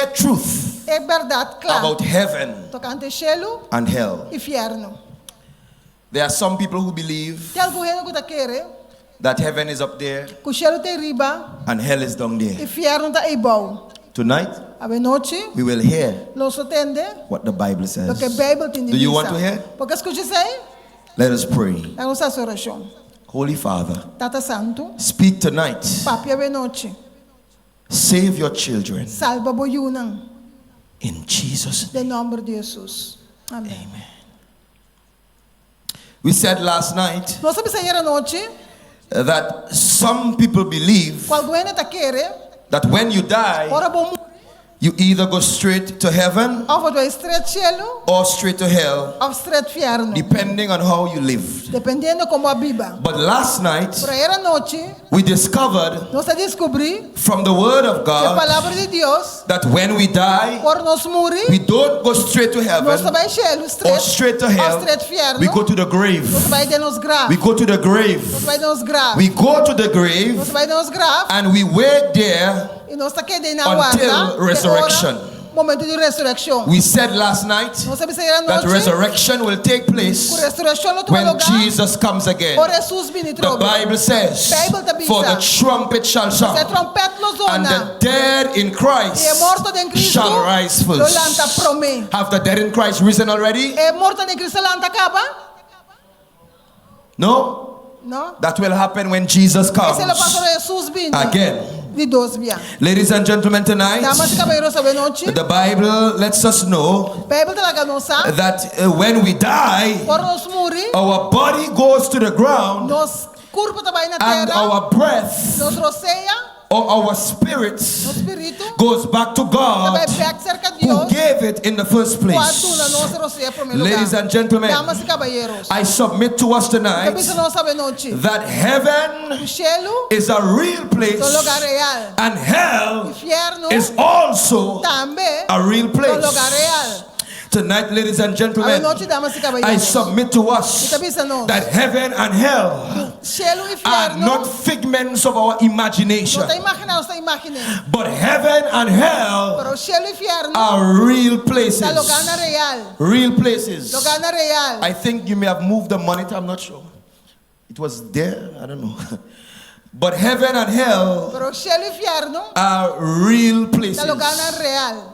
Clear truth E bèrdat kla about heaven tokante shelu and hell. I fièrnu. There are some people who believe Tin algun hende ku ta kere that heaven is up there ku shelu ta riba and hell is down i there. fièrnu ta eibou. Tonight, Awe nochi we will hear nos lo tende what the Bible says. loke Beibel tin di Do you want bisa. to hear? Bo ke skucha esei? Let us pray. Laga nos hasi orashon. Holy Father, Tata Santu, speak tonight. papia awe nochi. Save your children. Salba bo yunan. In Jesus' Den nòmber di Hesus. Amèn. Amen. We said last night Nos a bisa ayera nochi that some people believe ku algun hende ta kere that when you die, ora bo muri you either go straight to heaven òf bo ta bai stret shelu or straight to hell, òf stret fièrnu, depending on how you lived. dependiendo kon bo a biba. But last night, Pero ayera nochi we discovered nos a diskubrí from the Word of e God Palabra di Dios that when we die, ora nos muri we don't go straight to nos heaven ta bai shelu or stret straight to òf hell. stret fièrnu, We go to the grave. nos ta bai den nos graf. We go to the grave. Nos ta bai den nos graf. We go to the grave Nos ta bai den nos graf and we wait there. i nos ta keda na Until warda te ora resurrection. momento di resurekshon. We said last night Nos a bisa ayera that nochi resurrection will take ku place resurekshon lo tuma when lugá Jesus comes again. ora Hesus bini The trobe. Bible says, Bijbel ta bisa, For the trumpet shall Se sound, trompet lo and zona the dead in Christ i e morto den Kristu shall rise lo first. lanta promé. Have the dead in Christ risen already? E morto den Kristu a lanta kaba? No? No. That will happen when Jesus Esei lo comes pasa ora Hesus bini again. di dos bia. Ladies and gentlemen, tonight, Damas i kabayeros, awe nochi, the Bible lets us know Beibel ta laga nos sa, that when we die, ora nos muri, our body goes to the ground nos kurpo ta bai na and tera, our breath nos rosea, or our spirit nos spiritu, goes back to ta God bai bèk serka who Dios, gave it in the first ku a place. duna nos e rosea promé lugá. Ladies and gentlemen, Damas i kabayeros, I submit to us ta tonight bisa nos awe nochi, that heaven ku shelu is a real place ta un lugá real, and hell Infierno is also tambe a real ta un lugá place. real. Tonight, ladies and gentlemen, Awe nochi, damas i I kabayeros, submit to us mi ta bisa nos, that heaven and hell shelu i are fierno not figments of our imagination, no ta imaginá, nos ta imagin'é, but heaven and hell pero shelu i fierno are real places. ta lugánan real, Real places. lugánan real. I think you may have moved the monitor, I'm not sure. It was there, I don't know. But heaven and hell Pero shelu i fierno are real places. ta lugánan real.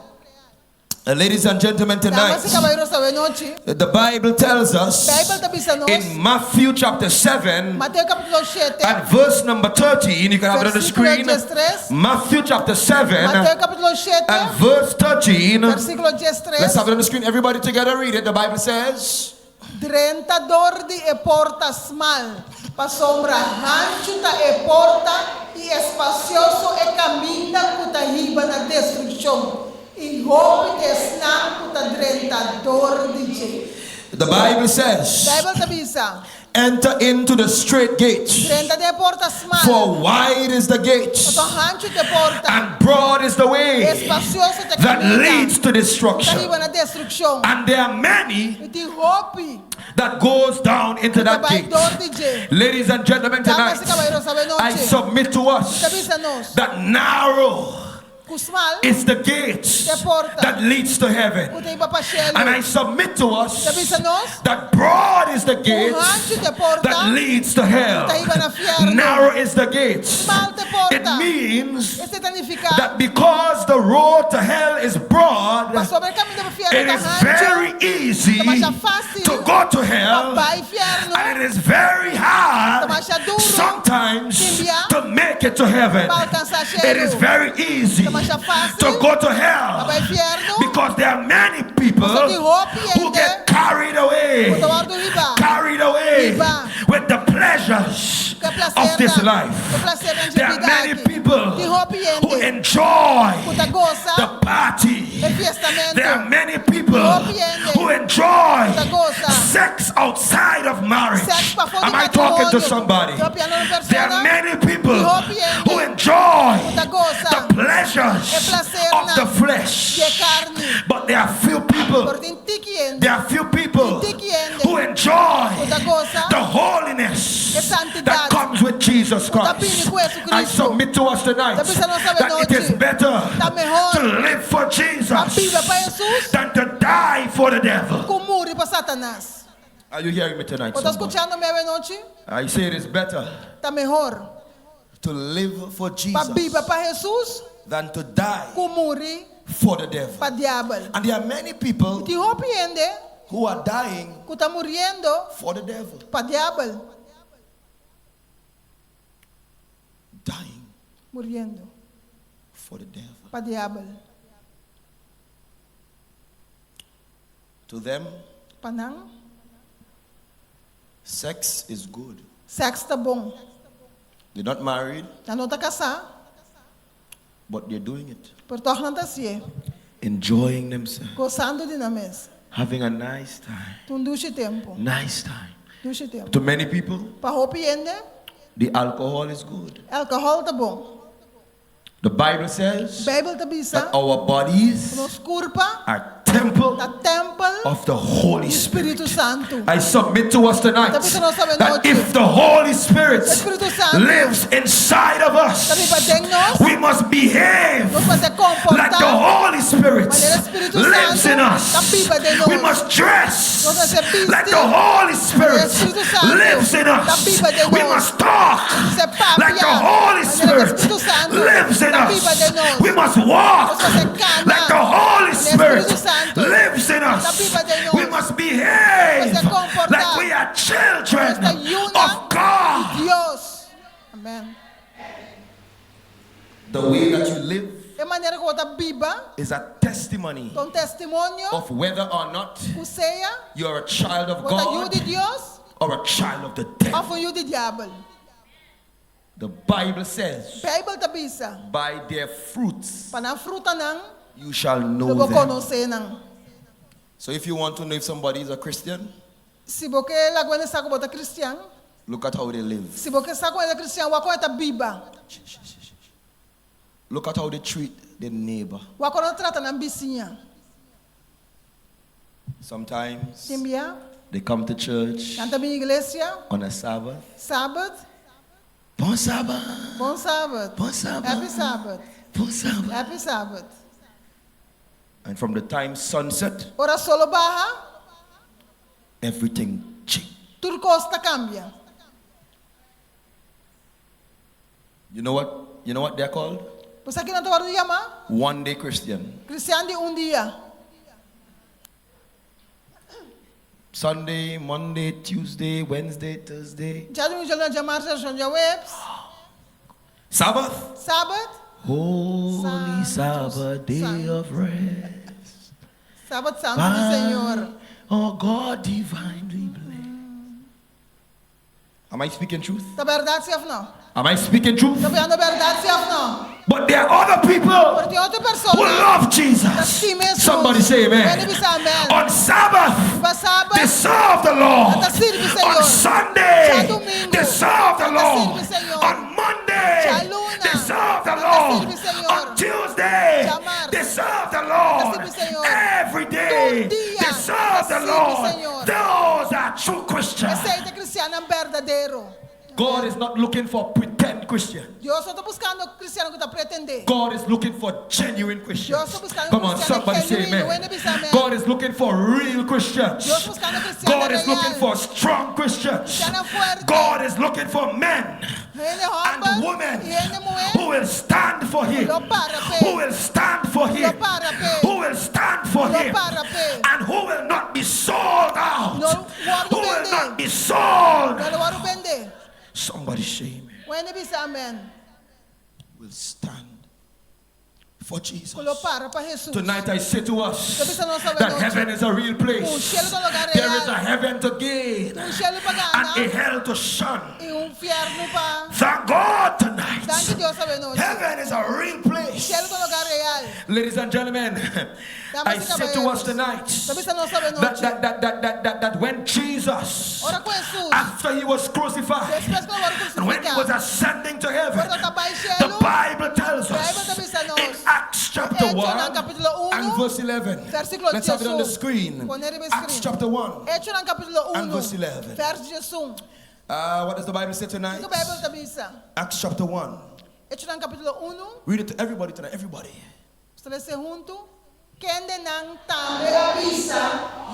Ladies and gentlemen, tonight, Damas i kabayeros, awe nochi, the Bible tells us Beibel ta bisa nos, in Matthew chapter 7 Mateo kapítulo shete, and verse number 13, you can have it on the versíkulo screen. diestres, Matthew chapter 7 Mateo kapítulo shete, and verse 13. versíkulo diestres, Let's have it on the screen. Everybody together read it. The Bible says, Drenta dor di e porta smal, pasobra hanchu ta e porta i espasioso e kaminda ku ta hiba na destrukshon, i hopi ta esnan ku ta drenta dor di dje. The Bible says, Beibel ta bisa, Enter into the strait gate, Drenta den e porta smal, for wide is the gate, pasobra hanchu ta e porta, and broad is the way espasioso ta e that kaminda leads to ku ta destruction. hiba na destrukshon. And there are many I tin hopi that goes down into ku ta that bai gate. dor di dje. Ladies and gentlemen, tonight, Damas i kabayeros, awe I nochi, submit to mi ta us bisa nos that narrow ku smal is the gate e porta that leads to heaven. ku ta hiba pa shelu. And I submit to us Ta bisa nos that broad is the ku gate hanchu ta e porta that leads to hell. ku ta hiba na fiernu. Narrow is the gate. Smal ta e It porta. means Esei ta nifiká that because the road to hell is broad, pasobra e kaminda pa fiernu it ta is hanchu, very easy ta masha fásil to go to pa hell, bai fiernu. and it is very hard Ta masha duru sometimes tin bia to make it to heaven. pa alkansá It is shelu. very easy Ta masha fásil to go to pa hell bai fiernu because there are many people pasobra tin hopi who hende get carried ku away, ta wòrdu hiba, carried away hiba with the pleasures ku e of this plasernan, life. ku e plasernan dje There are bida many aki. people Tin hopi who hende enjoy ku ta gosa the party. e fiestamentu. There are many people Hopi hende who enjoy ku ta gosa sex outside of marriage. sèks pafó di Am I talking to matrimonio. somebody? Mi ta papiando un There are persona. many people Tin hopi hende who enjoy ku ta gosa the pleasures e plasernan of the flesh. di e karni. But there are few people, Pero tin tiki hende, there are few people tin tiki hende who enjoy ku ta gosa the holiness e that santidat comes with Jesus ku ta Christ. bini ku I Jesucristo. submit to us tonight Ta bisa nos awe that it is nochi, better ta mehor to live for Jesus biba pa Hesus than to die for the devil. ku muri pa Satanas. Are you hearing me tonight? Bo ta somebody? skuchando mi awe nochi? I say it is better Ta mehor to live for pa Jesus biba pa Hesus than to die ku muri for the devil. pa diabel. And there are many people Tin hopi hende who are dying ku ta muriendo for the devil. pa diabel. Dying Muriendo for the devil. pa diabel. To them, Pa nan, sex is good. sèks ta bon. They're not married, Nan no ta kasá, but they're doing it. pero tòg nan ta hasié. Enjoying themselves, Gosando di nan mes. having a nice time. Ta un dushi tempu. Nice time. Dushi tempu. To many people, Pa hopi hende, the alcohol is good. alkohòl ta bon. The Bible says Beibel ta bisa, that our bodies nos kurpa are temple ta tèmpel of the Holy di Spirit. Spiritu Santu. I submit to us tonight Ta bisa nos awe that nochi. if the Holy Spirit Spiritu Santu lives inside of us, Ta biba den nos. we must behave Nos mester like the komportá Holy Spirit manera Spiritu lives Santu in us. ta biba den We nos. must dress Nos mester bisti like the Holy Spirit manera Spiritu Santu lives in ta us. biba den We nos. must talk Mester papia like the Holy manera Spirit Spiritu Santu lives in ta biba us. den nos. We must walk Nos mester kana like the Holy manera Spirit Spiritu Santu lives in ta us. biba den nos. We must behave Mester komportá like we are children Nos ta yunan of God. di Dios. Amen. The way that you live E manera ku bo ta biba is a testimony ta un testimonio of whether or not ku sea you are a child of bo ta yu God di Dios or a child of the devil. òf un yu di diabel. The Bible says, Beibel ta bisa, by their fruits Pa nan frutanan you shall lo know bo them. konosé nan. So if you want to know if somebody is a Christian, Si bo ke laga hende sa ku bo ta kristian, look at how they live. si bo ke sa ku hende ta kristian, wak kon e ta biba. Look at how they treat their neighbor. Wak kon nan ta trata nan bisiña. Sometimes Tin bia, they come to church nan ta bin iglesia, on a Sabbath. Sabat. Bon Sabbath. Bon Sabat. Bon Sabbath. Happy Sabbath. Bon Sabbath. Happy Sabbath. And from the time sunset, Ora solo baha, everything changed. tur kos ta kambia. You know what? You know what they're called? Bo sa ki nan ta wòrdu yamá? One day Christian. Kristian di un dia. Sunday, Monday, Tuesday, Wednesday, Thursday. Djadumingu, djaluna, djamars, djaranson, djaweps. Sabbath. Sabat. Holy Santo, Sabbath, day Santo. of rest. Sabat santu di Señor. Oh God, divinely blessed. Am I speaking truth? Ta bèrdat si òf nò? Am I speaking truth? Ta papiando bèrdat si òf nò? But there are other people Pero tin otro who persona love ta Jesus. stima Hesus. Somebody say amen. Hende bisa amen. On Sabbath, Riba Sabat, they serve the Lord. Nan ta sirbi Señor. On Sunday, Djadumingu, they serve the nan ta Lord. sirbi Señor. On Monday, Djaluna, they serve the nan ta Lord. sirbi Señor. On Tuesday, Djamars, they serve the nan ta Lord. sirbi Señor. Every day, Tur dia, they serve nan the ta sirbi Lord. Señor. Those are true Christians. Esei ta kristiannan berdadero. God is not looking for pretend Christians. Dios no ta buskando kristian ku ta pretendé. God is looking for genuine Christians. Dios ta buskando Come on, kristian somebody say genuino. amen. Hende bisa amen. God is looking for real Christians. Dios ta buskando kristian God is real. looking for strong Christians. Kristian fuerte. God is looking for men Hende and hòmber women i hende muhé who will stand for Him. Lo para p'e. Who will stand for Him. Lo para p'e. Who will stand for Lo Him. para p'e. And who will not be sold out. No wòrdu Who will bendé. not be sold. No lo wòrdu bendé. Somebody say amen. Un hende bisa amen. Will stand for Jesus. Ku lo para pa Hesus. Tonight I say to us Ta bisa nos awe that nochi. heaven is a real place. Un shelu ta lugá There real. is a heaven to gain Un shelu pa and a gana hell to shun. i un fièrnu pa. Thank God tonight. Danki Dios awe nochi. Heaven is a real place. Shelu ta lugá real. Ladies and gentlemen, Damas I i say to us kabayeros. tonight Ta bisa nos awe that, nochi. that, that, that, that, that, that when Jesus, Ora ku Hesus, after he was crucified, despues ku el a wòrdu and when he was krusifiká, ascending to heaven, ora ku el ta bai the shelu, Bible tells Beibel ta us bisa nos. in Acts chapter Echonan 1 kapítulo and 1, verse 11. versíkulo Let's have it on the 11. screen. Pone riba Acts screen. chapter 1. Echonan kapítulo And 1, verse 11. vèrs 11. What does the Bible say tonight? Kiko Beibel ta bisa? Acts chapter 1. Echonan kapítulo 1, Read it to everybody tonight. Everybody. Nos ta lesa huntu. Kendenan tambe a bisa,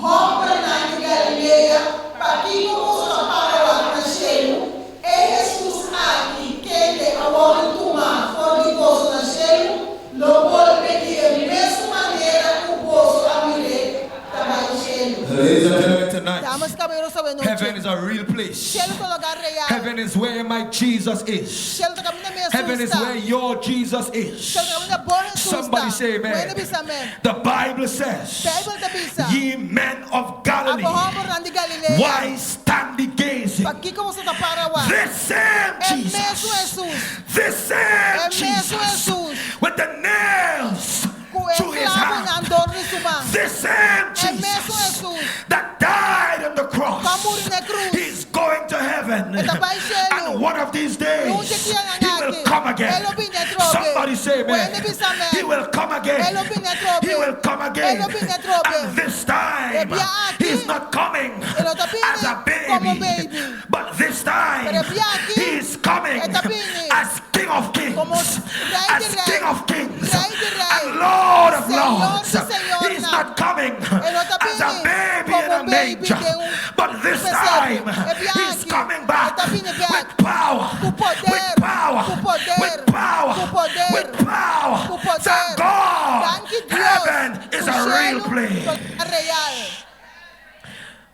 Hòmbernan di Galilea, pakiko boso ta para wak na shelu? E Hesus aki, kende a wòrdu tumá for di boso na shelu, lo bolbe di e mesun manera ku boso a mir'é ta bai shelu. Ladies and gentlemen, tonight, Damas i kabayeros, awe nochi, heaven is a real place. Shelu ta un lugá real. Heaven is where my Jesus is. Shelu ta kaminda mi Heaven Hesus is ta. where your Jesus is. Shelu ta kaminda bo Hesus Somebody ta. say Wende amen. bisa amèn. The Bible says, Beibel ta bisa, Ye men of Galilee, Abo hòmbernan di Galilea, why stand ye gazing? pakiko boso ta para wak? This same E mesun Jesus, Hesus, this same E mesun Jesus, Hesus, with the nails ku e to his klabunan hand, dor di su man, this same E mesun Jesus Hesus, that died on the cross, ku a muri na krus, he's going to heaven. E ta bai shelu. And one of these days, Un dia he will aki, come again. E lo bini atrobe. Somebody say amen. Wende bisa amen. He will come again. E lo bini atrobe. He will come again. E lo bini atrobe. And this time, E bia aki, he's not coming E no ta bini as a komo baby, baby. but this time, Pero e bia aki, he's coming E ta bini as King of Kings, komo Rei as di rei, King of Kings, Rei di rei, and Lord of Señor Lords. di señornan. He's not coming E no ta as a bini baby in a komo baby manger, den un but this pesebre. time, E bia he's aki, coming back E ta bini bèk with power, ku poder, with power, ku poder, with power, ku poder, with power. ku poder. Thank God, Danki Dios, heaven is a real Shelu place. ta real.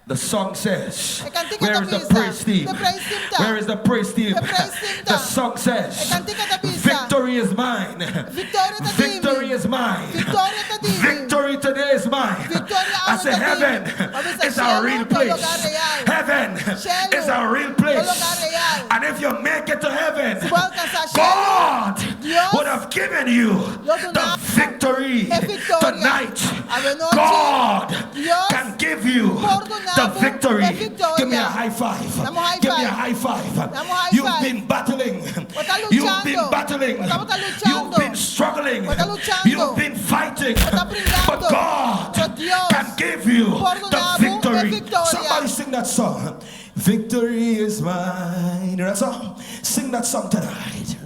The song says, E kantika Where ta is the bisa? praise team? The praise team ta. Where is the praise team? The praise team ta. The song says, E kantika ta bisa. Victory is mine. Viktoria ta di mi. Victory is mine. Viktoria ta di mi. Victory today is mine. Viktoria I say, awe ta di mi. Heaven M'a bisa is a shelu real ta place. lugá real. Heaven Shelu is a real ta place. lugá real. And if you make it to heaven, Si bo alkansá shelu, God Dios would have given you lo the duna victory e viktoria. tonight. Awe nochi, God Dios can give you por duna the bo victory. e viktoria. Give me a high five. Dam un high Give me a five. high five. Dam un high You've five. been battling. Bo ta You've been luchando. battling. Bo tabata You've luchando. been struggling. Bo ta luchando. You've been fighting. Bo ta bringando. But God Pero Dios can give you por the duna bo e victory. viktoria. Somebody sing that song. Victory is mine. You know that song? Sing that song tonight.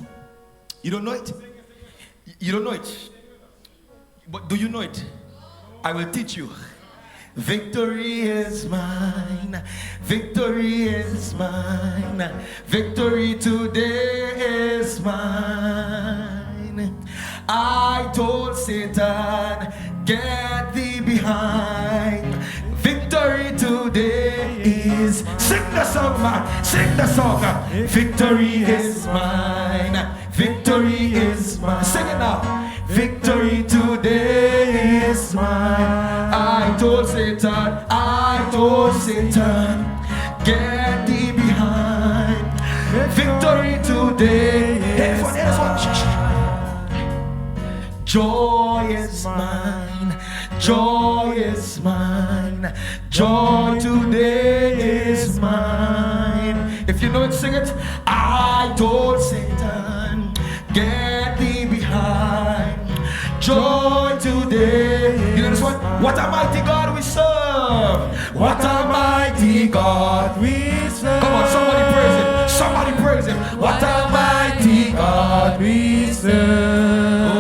You don't know it? You don't know it? But do you know it? I will teach you. Victory is mine. Victory is mine. Victory today is mine. I told Satan, get thee behind. Victory today is. Sing the song, man. Sing the song. Victory is mine. Victory is mine. Sing it now. Victory today is mine. I told Satan, I told Satan, get thee behind. Victory today. Hey, this one, hey, this one. Shh, shh. Joy is mine. Joy is mine. Joy today is mine. If you know it, sing it. I told Satan, get thee behind. Joy today. You know this one? What a mighty God we serve. What a mighty God we serve. Come on, somebody praise him. Somebody praise him. What a mighty God we serve.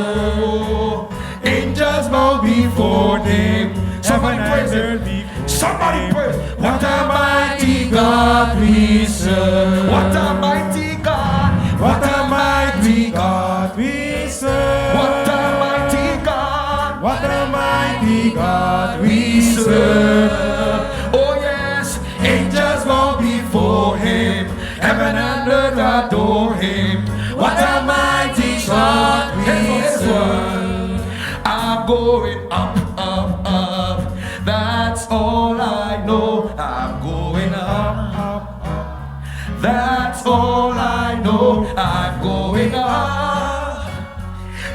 Oh, angels bow before him. Somebody Heaven praise and him. earth before Somebody him. praise. What a mighty God we serve. What a mighty God. What a mighty God we serve. What a mighty God What a mighty God we we serve. serve. Oh yes, angels bow before him. Heaven and earth adore him. What a mighty God we serve. I'm going up, up, up. That's all I know. I'm going up. Up, up. That's all I know. I'm going up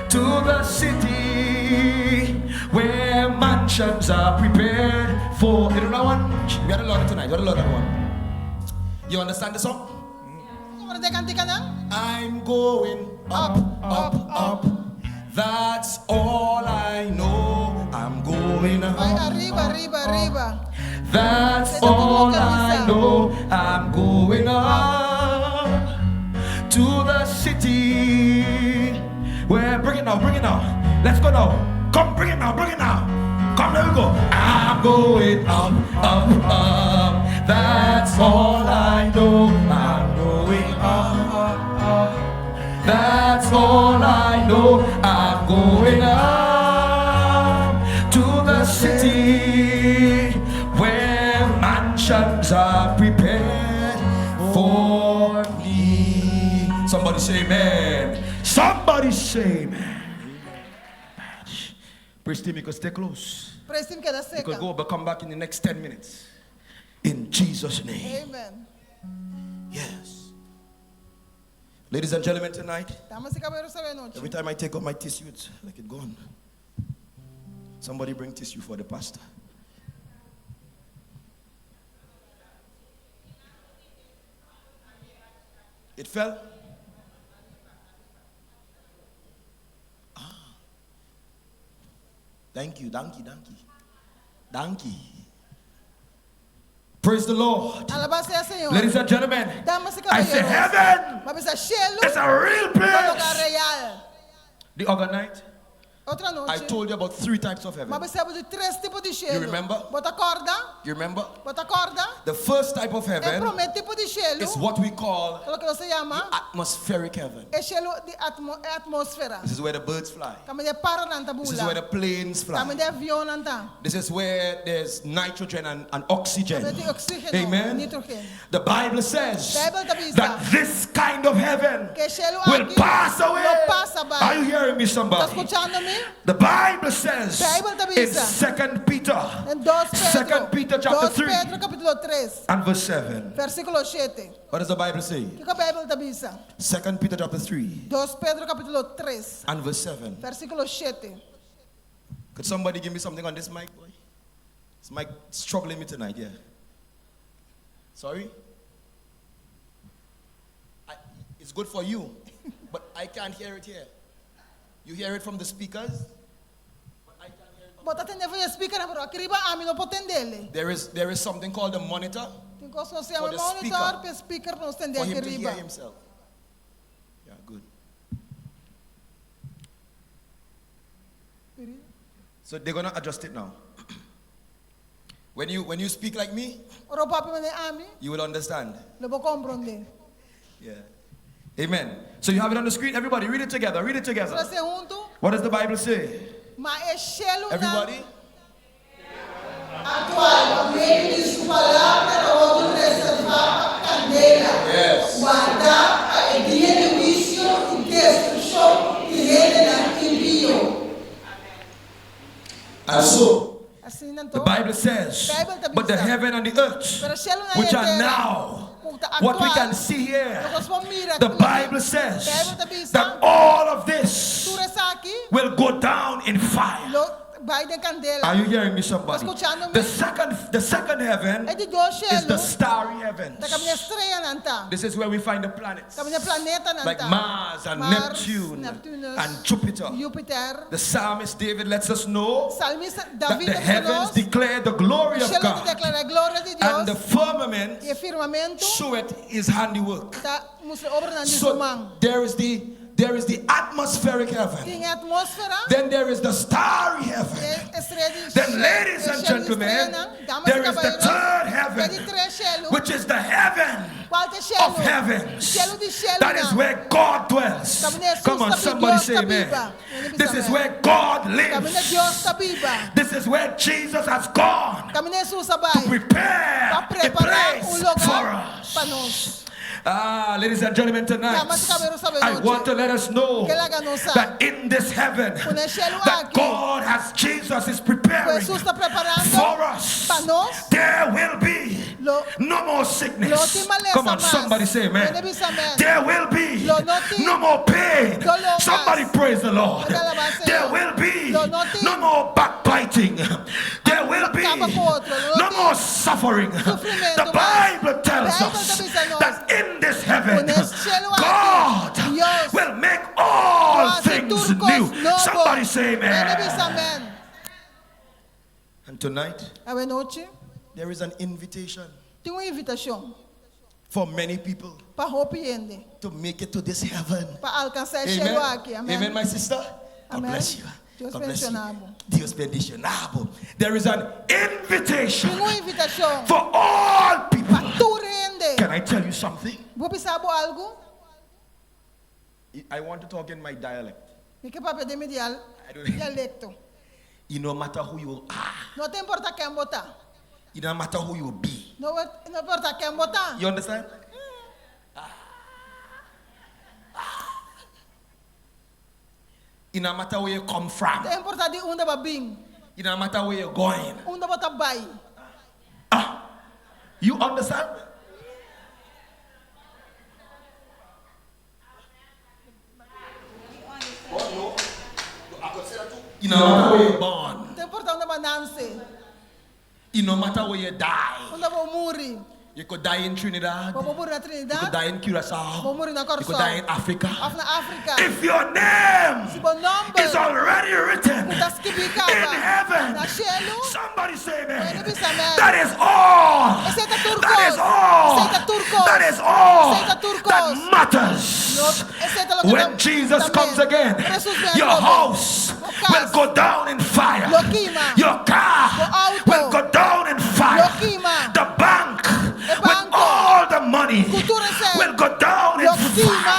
to the city where mansions are prepared for. You know that one? We gotta learn it tonight. We gotta learn that one. You understand the song? Komprondé e kantikanan? I'm going up, up, up. That's all I know. I'm going Bai up. ariba, ariba, ariba. That's all I know. I'm going up to the city. Where bring it now, bring it now. Let's go now. Come, bring it now, bring it now. Come, there we go. I'm going up, up, up. That's all I know. I'm going up, up, up. That's all I know. I'm going up to the city where mansions are prepared for me. Somebody say amen. Somebody say amen. Praise team, you could stay close. Praise team keda You could serka. go, but come back in the next 10 minutes. In Jesus' name. Amen. Yes. Ladies and gentlemen, tonight, Damas i kabayero awe nochi. every time I take out my tissue, it's like it gone. Somebody bring tissue for the pastor. It fell? Ah. Thank you, donkey, donkey. Donkey. Praise the Lord. Alabá sea Señor. Ladies and gentlemen, Damas i I say kabayeros. heaven Mi a bisa shelu. is a real Ta un lugá place. real. The other night, Otro I anochi. told you about three types of heaven. Mi a bisa bo di tres tipo di shelu. You remember? Bo ta kòrda? You remember? Bo ta kòrda? The first type of E heaven promé tipo di shelu. is what we call Loke nos ta yama atmospheric heaven. e shelu di atmo, e atmósfera. This is where the birds fly. Kaminda paranan ta This is where bula. the planes fly. Kaminda avionnan ta. This is where there's nitrogen and oxygen. Kaminda tin oksígeno, Amen. nitrógeno. The Bible says Beibel ta bisa. that this kind of heaven Ku e shelu will aki pass away. lo pasa bai. Are you hearing me, Ta somebody? skuchando mi? The Bible says Beibel ta in bisa. 2 Peter, Den 2 Pedro, 2 Peter chapter 2 3 Pedro kapítulo 3, and verse 7. versíkulo 7. What does the Bible say? Kiko Beibel ta bisa? 2 Peter chapter 3 2 Pedro kapítulo 3, and verse 7. versíkulo 7. Could somebody give me something on this mic, boy? This mic struggling me tonight, yeah. Sorry? I, it's good for you, but I can't hear it here. You hear it from the speakers? But I can't hear it. Bo ta tende for di speaker, pero aki riba ami no por tend'é. There is something called a monitor Tin kos ku nos For yama the monitor, speaker. pa speaker pa nos tende for him aki to riba. hear himself. Yeah, good. So they're gonna adjust it now. When you speak like me, Ora bo papia manera ami, you will understand. lo bo komprondé. Yeah. Amen. So you have it on the screen. Everybody, read it together. Read it together. Nos huntu, What does the Bible say? ma e shelu Everybody? Aktual, pa medio di su palabra ta wòrdu reservá pa kandela, wardá pa e dia di huisio i destrukshon di hendenan impio. And so, Asina the anto, Bible says, Beibel ta but the bisa. heaven and the earth, Pero shelu na which are tera, now, ku ta what we aktual, can see here, loke nos por mira the aki, Bible says Beibel ta bisa, that all of this tur esaki will go down in fire. lo bai den kandela. Are you hearing me, somebody? Skuchando mi? The second heaven E di dos is the shelu, starry heavens. ta kaminda streanan ta. This is where we find the planets, Kaminda planetanan like ta. Mars and Mars, Neptune Neptunus, and Jupiter. Jupiter. The psalmist David lets us know Salmista that David the ta bisa heavens nos, declare the glory of shelu ta God, deklará gloria di and the Dios, firmament i e firmamentu showeth his handiwork. ta mustra obranan di su So man. there is the atmospheric heaven. Tin e atmósfera, Then there is the starry heaven. e strea di Then, ladies and e gentlemen, streanan, damas i there is the kabayeros, third e di heaven, tres shelu, which is the heaven kual ta e shelu? of heavens. Shelu di shelunan. That is where God dwells. Kaminda Jesus Come on, ta biba, somebody Dios say ta amen. biba. Hende bisa This is amen. where God Kaminda lives. Dios ta biba. This is where Jesus has gone Kaminda Jesus a to bai. prepare Pa a prepará place un lugá for us. pa nos. Ah, ladies and gentlemen, tonight Damas i kabayeros awe I nochi. want to let us know Ke laga nos sa. that in this heaven Ku den shelu that aki. God has Jesus is preparing Jesus ta preparando for us. pa nos. There will be Lo- no more sickness. Lo tin malesa Come on, mas. somebody say amen. Hende bisa amen. There will be Lo no tin no more pain. doló mas. Somebody praise the Lord. Hende alabá Señor. There will be Lo no tin no more backbiting. There will be Kaba ku otro. Lo no no tin more suffering. sufrimentu The mas. Bible tells Beibel ta us bisa nos. that in this heaven, Ku den shelu aki, God Dios will make all lo hasi things tur kos new. nobo. Somebody say Hende bisa amen. amen. And tonight, Awe nochi, there is an invitation tin un invitashon for many people pa hopi hende to make it to this heaven. pa alkansá e shelu Amen. aki. Amen. Amen, my sister. God Amen. bless you. Dios God bless you. bendishoná bo. Dios bendishoná bo. There is an invitation Tin un invitashon for all people. pa tur hende. Can I tell you something? Bo bisa bo algu? I want to talk in my dialect. Mi ke papia den mi dial I don't- dialekto. It no matter who you are. No ta importá ken bo ta. It no matter who you be. No no importá ken bo ta. You understand? It no matter where you come from. Ta importá di unda bo a bin. It no matter where you're going. Unda bo ta bai. Ah, you understand? It no matter where you're born. Ta importá unda bo a nanse. It no matter where you die. Unda bo muri. You could die in Trinidad. Bo por muri na You could Trinidad. die in Curacao. Bo muri na You could Kòrsou. die in Africa. Òf na Afrika. If your name Si bo nòmber is already written ku ta skibí kaba in heaven, na shelu, somebody say amen. Hende bisa amen. That is all. Esei ta tur That is kos. all. Esei ta tur kos. That is all Esei ta tur that kos. matters. No, esei ta loke When ta- Jesus ta comes men. again, Hesus bin your atrobe. house Bo kas. will go down in fire. Lo kima. Your car Bo auto. will go down in fire. Lo kima. The bank E with banko. all the money Ku tur e sèn. will go down in Lo fire. kima.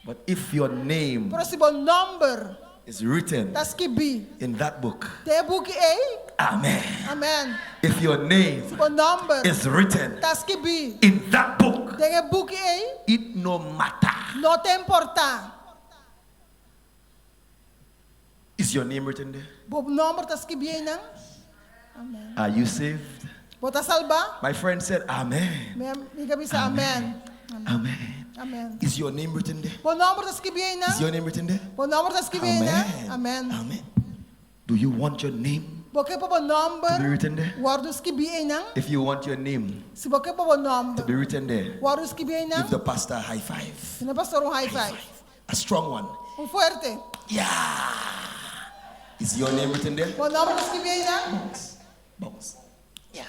But if your name Pero si bo nòmber is written ta skibí in that book, den e buki ei, amen. amèn. If your name Si bo nòmber is written ta skibí in that book, den e buki ei, it no matter. no ta importá. Is your name written there? Bo nòmber ta skibí einan? Amèn. Are you saved? Bo ta salbá? My friend said, Amen. Mi amiga bisa amèn. Amen. Amèn. Is your name written there? Bo nòmber ta skibí einan? Is your name written there? Bo nòmber ta skibí einan? Amen. Amèn. Amen. Do you want your name Bo ke pa bo to be nòmber written there? wòrdu skibí einan? If you want your name Si bo ke pa bo to nòmber be written there, wòrdu skibí einan, give the pastor a high five. duna pastor un high five. A strong one. Un fuerte. Yeah. Is your name written there? Bo nòmber ta skibí einan? Bounce. Bounce. Yeah.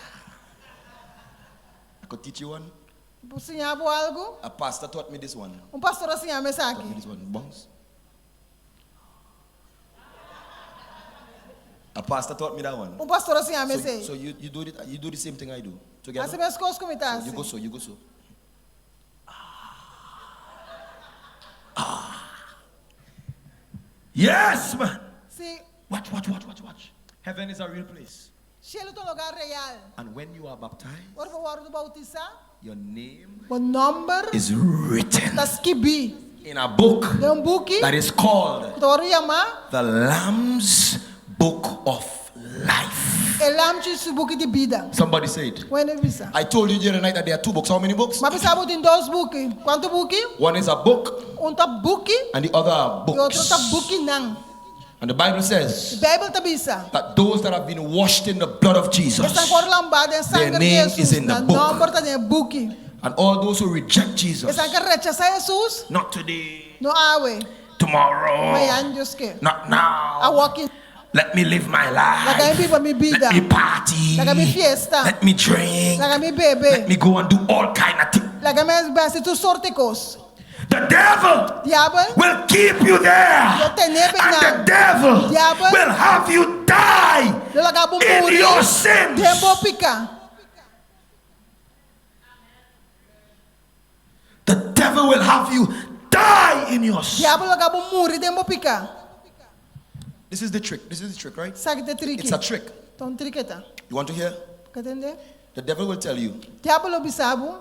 I could teach you one. Por siña bo algu? A pastor taught me this one. Un pastor a siña mi Taught me esaki. this one. Bounce. A pastor taught me that one. Un pastor a siña mi So, esei. so you, you do it you do the same thing I do. Together. Hasi meskos ku mi ta So you hasi. go so, you go so. Ah. Ah. Yes, man. Si. Watch, watch, watch, watch, watch. Heaven is a real place. Shelu ta un lugar real. And when you are baptized, Ora bo wòrdu boutisá, your name bo nòmber is written ta skibí in a book den un buki that is called ku ta wòrdu yamá the Lamb's Book of Life. E Lamchi su Buki di Bida. Somebody say it. Un hende bisa. I told you the other night that there are two books. How many books? Mi a bisa bo tin dos buki. Kuantu buki? One is a book Un ta buki and the other are i otro ta books. bukinan. And the Bible says Beibel ta bisa. that those that have been washed in the blood of Jesus, Esnan ku a lambá den their sanger di name is Hesus, in the nan book. nòmber ta den e buki. And all those who reject Jesus, Esnan ku rechasá Hesus, not today, no awe, tomorrow, mañan Dios ke. not now. Awor Let me live my life. Laga mi biba mi bida. Let me party. Laga mi fiesta. Let me drink. Laga mi bebe. Let me go and do all kind of things. Laga mi hasi tur sorto di kos. The devil Diabel will keep you there. Lo tene bo And the einan. devil Diabel will have you die lo laga bo in muri your sins. den bo piká. The devil will have you die in your sins. Diabel lo laga bo muri den bo piká. This is the trick. This is the trick, right? Esaki ta e triki. It's a trick. Ta un triki ta. You want to hear? Ke tende? The devil will tell you, Diabel lo bisa bo,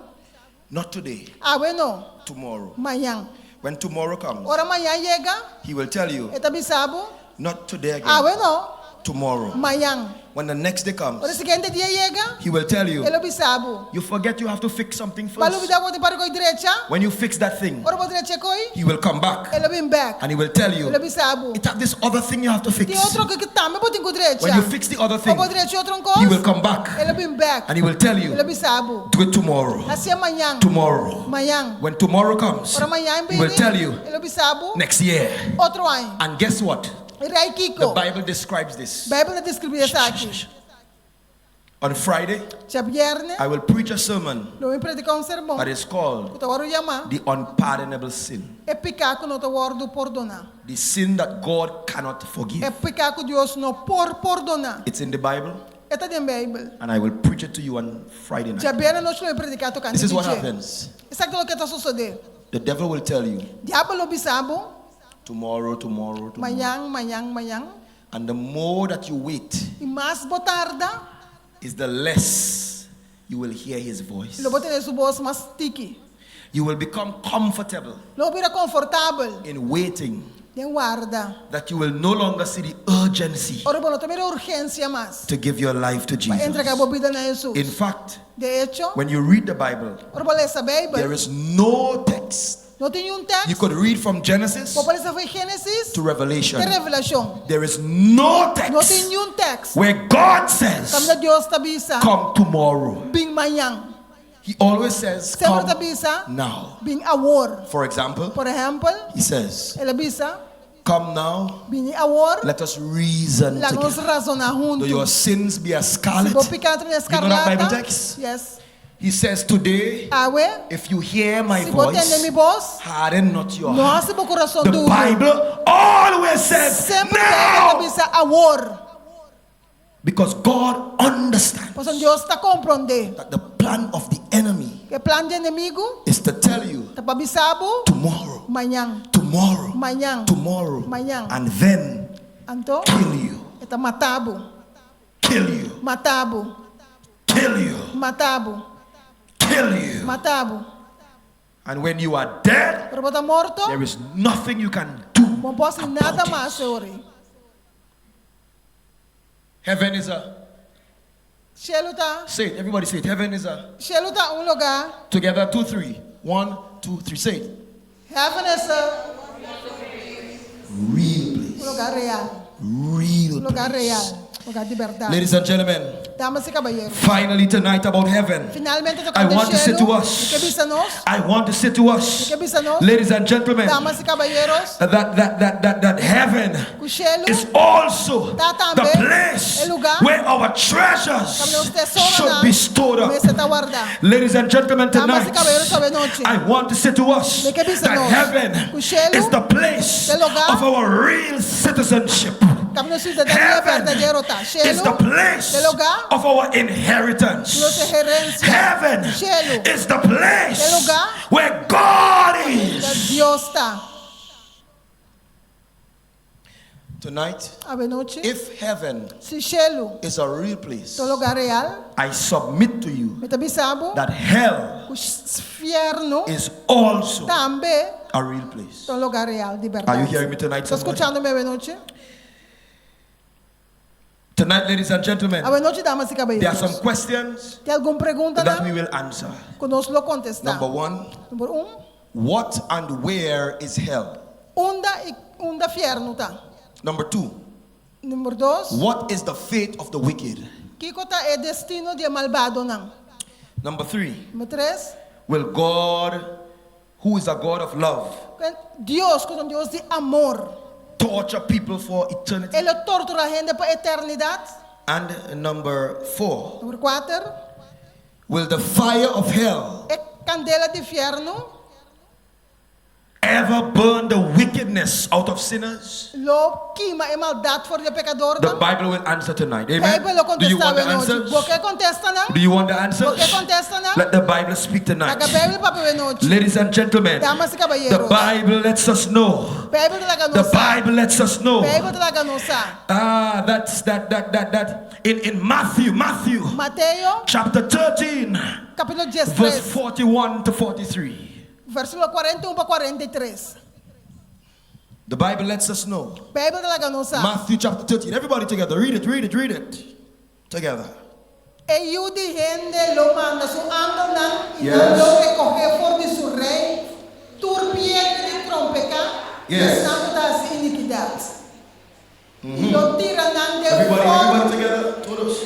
not today, Awe no, tomorrow. mañan. When tomorrow comes, Ora mañan yega, he will tell you, e ta bisa bo, not today again, awe no, tomorrow. mañan. When the next day Ora comes, siguiente dia yega, he will tell you, e lo bisa bo. you forget you have to fix something Bo a first. lubidá bo tin par di kos drecha, When you fix that thing, ora bo drecha e kos, he will come back e lo bin bèk. and he will tell E you, lo bisa bo. it have this other thing you have to Tin fix. otro kos ku tambe bo tin ku drecha. When you fix the other thing, Ora bo drecha otro kos, he will come back e lo bin bèk. and he will tell E lo you, bisa bo. do it tomorrow. Hasié mañan. Tomorrow. Mañan. When tomorrow comes, Ora mañan he will bini, tell you, e lo bisa bo. next year. Otro aña. And guess what? I rai The kiko? Bible describes this. Beibel ta deskribí esaki. On Friday, Djabièrnè, I will preach a sermon lo mi prediká un sermon that is ku called ta wòrdu yamá The Unpardonable Sin. E Piká Ku No Ta Wòrdu Pordoná. The sin that God cannot E forgive. piká ku Dios no por pordoná. It's in the Bible, E ta den Beibel. and I will preach it to you on Friday night. Djabièrnè anochi lo mi prediká tokante This is di what dje. happens. Esaki ta loke ta sosodé. The devil will tell you Diabel lo bisa bo, tomorrow, tomorrow, tomorrow. Mañan, mañan, mañan. And the more that you wait, I mas bo tarda, is the less you will hear his voice. lo bo tende su bos mas tiki. You will become comfortable Lo bo bira konfortabel in waiting den warda. that you will no longer see the urgency Ora bo no ta mira urgensia mas to give your life to pa Jesus. entregá bo bida na Hesus. In fact, De echo, when you read the Bible, ora bo lesa there Beibel, is no text. no tin niun You tekst. could read from Genesis Bo por lesa for di Génesis to Revelation. te Revelashon. There is no No tin text niun tekst where God says, kaminda Dios ta bisa, Come tomorrow. Bin mañan. He always says, Semper ta Come bisa, now. Bin awor. For example, Por ehèmpel, he says, el a bisa, Come now, Bini awor, let us reason laga nos together. razoná Though huntu. your sins be as Si scarlet. bo piká ta You know that Bible eskarlata. text? Yes. He says, Today, Awe, if you hear my si bo tende mi voice, bos, harden not your no heart. hasi bo kurason The duru. Bible always says, Semper Beibel ta Now! bisa awor. Because God understands Pasobra Dios ta komprondé that the plan of the enemy ku e plan di enemigu is to tell you ta pa bisa bo tomorrow, mañan, tomorrow, mañan, tomorrow, mañan. and then Anto, kill you, e ta mata bo, kill you, mata bo, kill you, mata bo, kill you. mata bo. And when you are dead, Ora bo ta morto, there is nothing you can do. bo no por hasi nada about it. mas e ora ei. Heaven is a Shelu ta, say it, everybody say it. Heaven is a shelu ta un lugá. together, two, three. One, two, three. Say it. Heaven is a Real place. un lugá real. Real Un lugá place. real. Lugá di bèrdat. Ladies and gentlemen, Damas i kabayero. finally tonight about heaven. Finalmente I tokante want to say shelu, to us. mi ke bisa nos, I want to say to us, mi ke bisa nos, ladies and gentlemen, damas i kabayeros, that that that that that heaven ku shelu is also ta the tambe place e lugá where our treasures kaminda nos should be stored tesoronan up. mester ta wardá. Ladies and gentlemen, Damas tonight i kabayeros awe nochi. I want to say to us Mi ke bisa that nos, heaven ku shelu is the place ta e lugá of our real citizenship. kaminda nos siudadania Heaven berdadero ta. is Shelu the place ta e lugá of our inheritance. nos herensia. Heaven Shelu is the place ta e lugá where God kaminda is. Dios ta. Tonight, Awe nochi, if heaven si shelu is a real place, ta un lugá real, I submit to you mi ta bisa bo that hell ku fièrnu is also tambe a real place. ta un lugá real di Are bèrdat. you hearing me tonight, Ta somebody? skuchando mi awe nochi? Tonight, ladies and gentlemen, Awe nochi, damas i there are kabayeros. some questions Tin algun pregunta that we nan will answer. ku nos lo kontestá. Number one, Number un, what and where is hell? unda i unda fièrnu ta? Number two, Number dos, what is the fate of the wicked? kiko ta e destino di e malbadonan? Number three, Number tres, will God, who is a God of love, Dios, ku ta un Dios di amor, torture people for eternity? E lo torturá hende pa eternidat? And number four, Number kuater, will the fire of hell e kandela di fièrnu ever burn the wickedness out of sinners? Lo kima e maldat for di e The pekadornan? Bible will answer tonight. Amen. Beibel lo Do you kontestá want the awe nochi. answers? Bo ke kontestanan? Do you want the Bo ke answers? kontestanan? Let the Bible speak tonight. Laga Beibel papia awe nochi. Ladies and gentlemen, Damas i the kabayeros. Bible lets us know. Beibel ta laga The nos sa. Bible lets us know. Beibel ta laga nos sa. Ah, that's that that that that in in Matthew, Matthew Mateo chapter 13, kapítulo verse 13, 41 to 43. versíkulo 41 pa 43. The Bible lets us know. Beibel ta laga nos sa. Matthew chapter 13. Everybody together. Read it, read it, read it. Together. E Yu di hende lo manda su angelnan i nan Yes. lo rekohé for di su rei tur piedra di trompeká i Yes. esnan ku ta hasi inikidat. I lo tira nan den Everybody, fòrnu everybody together. Todos.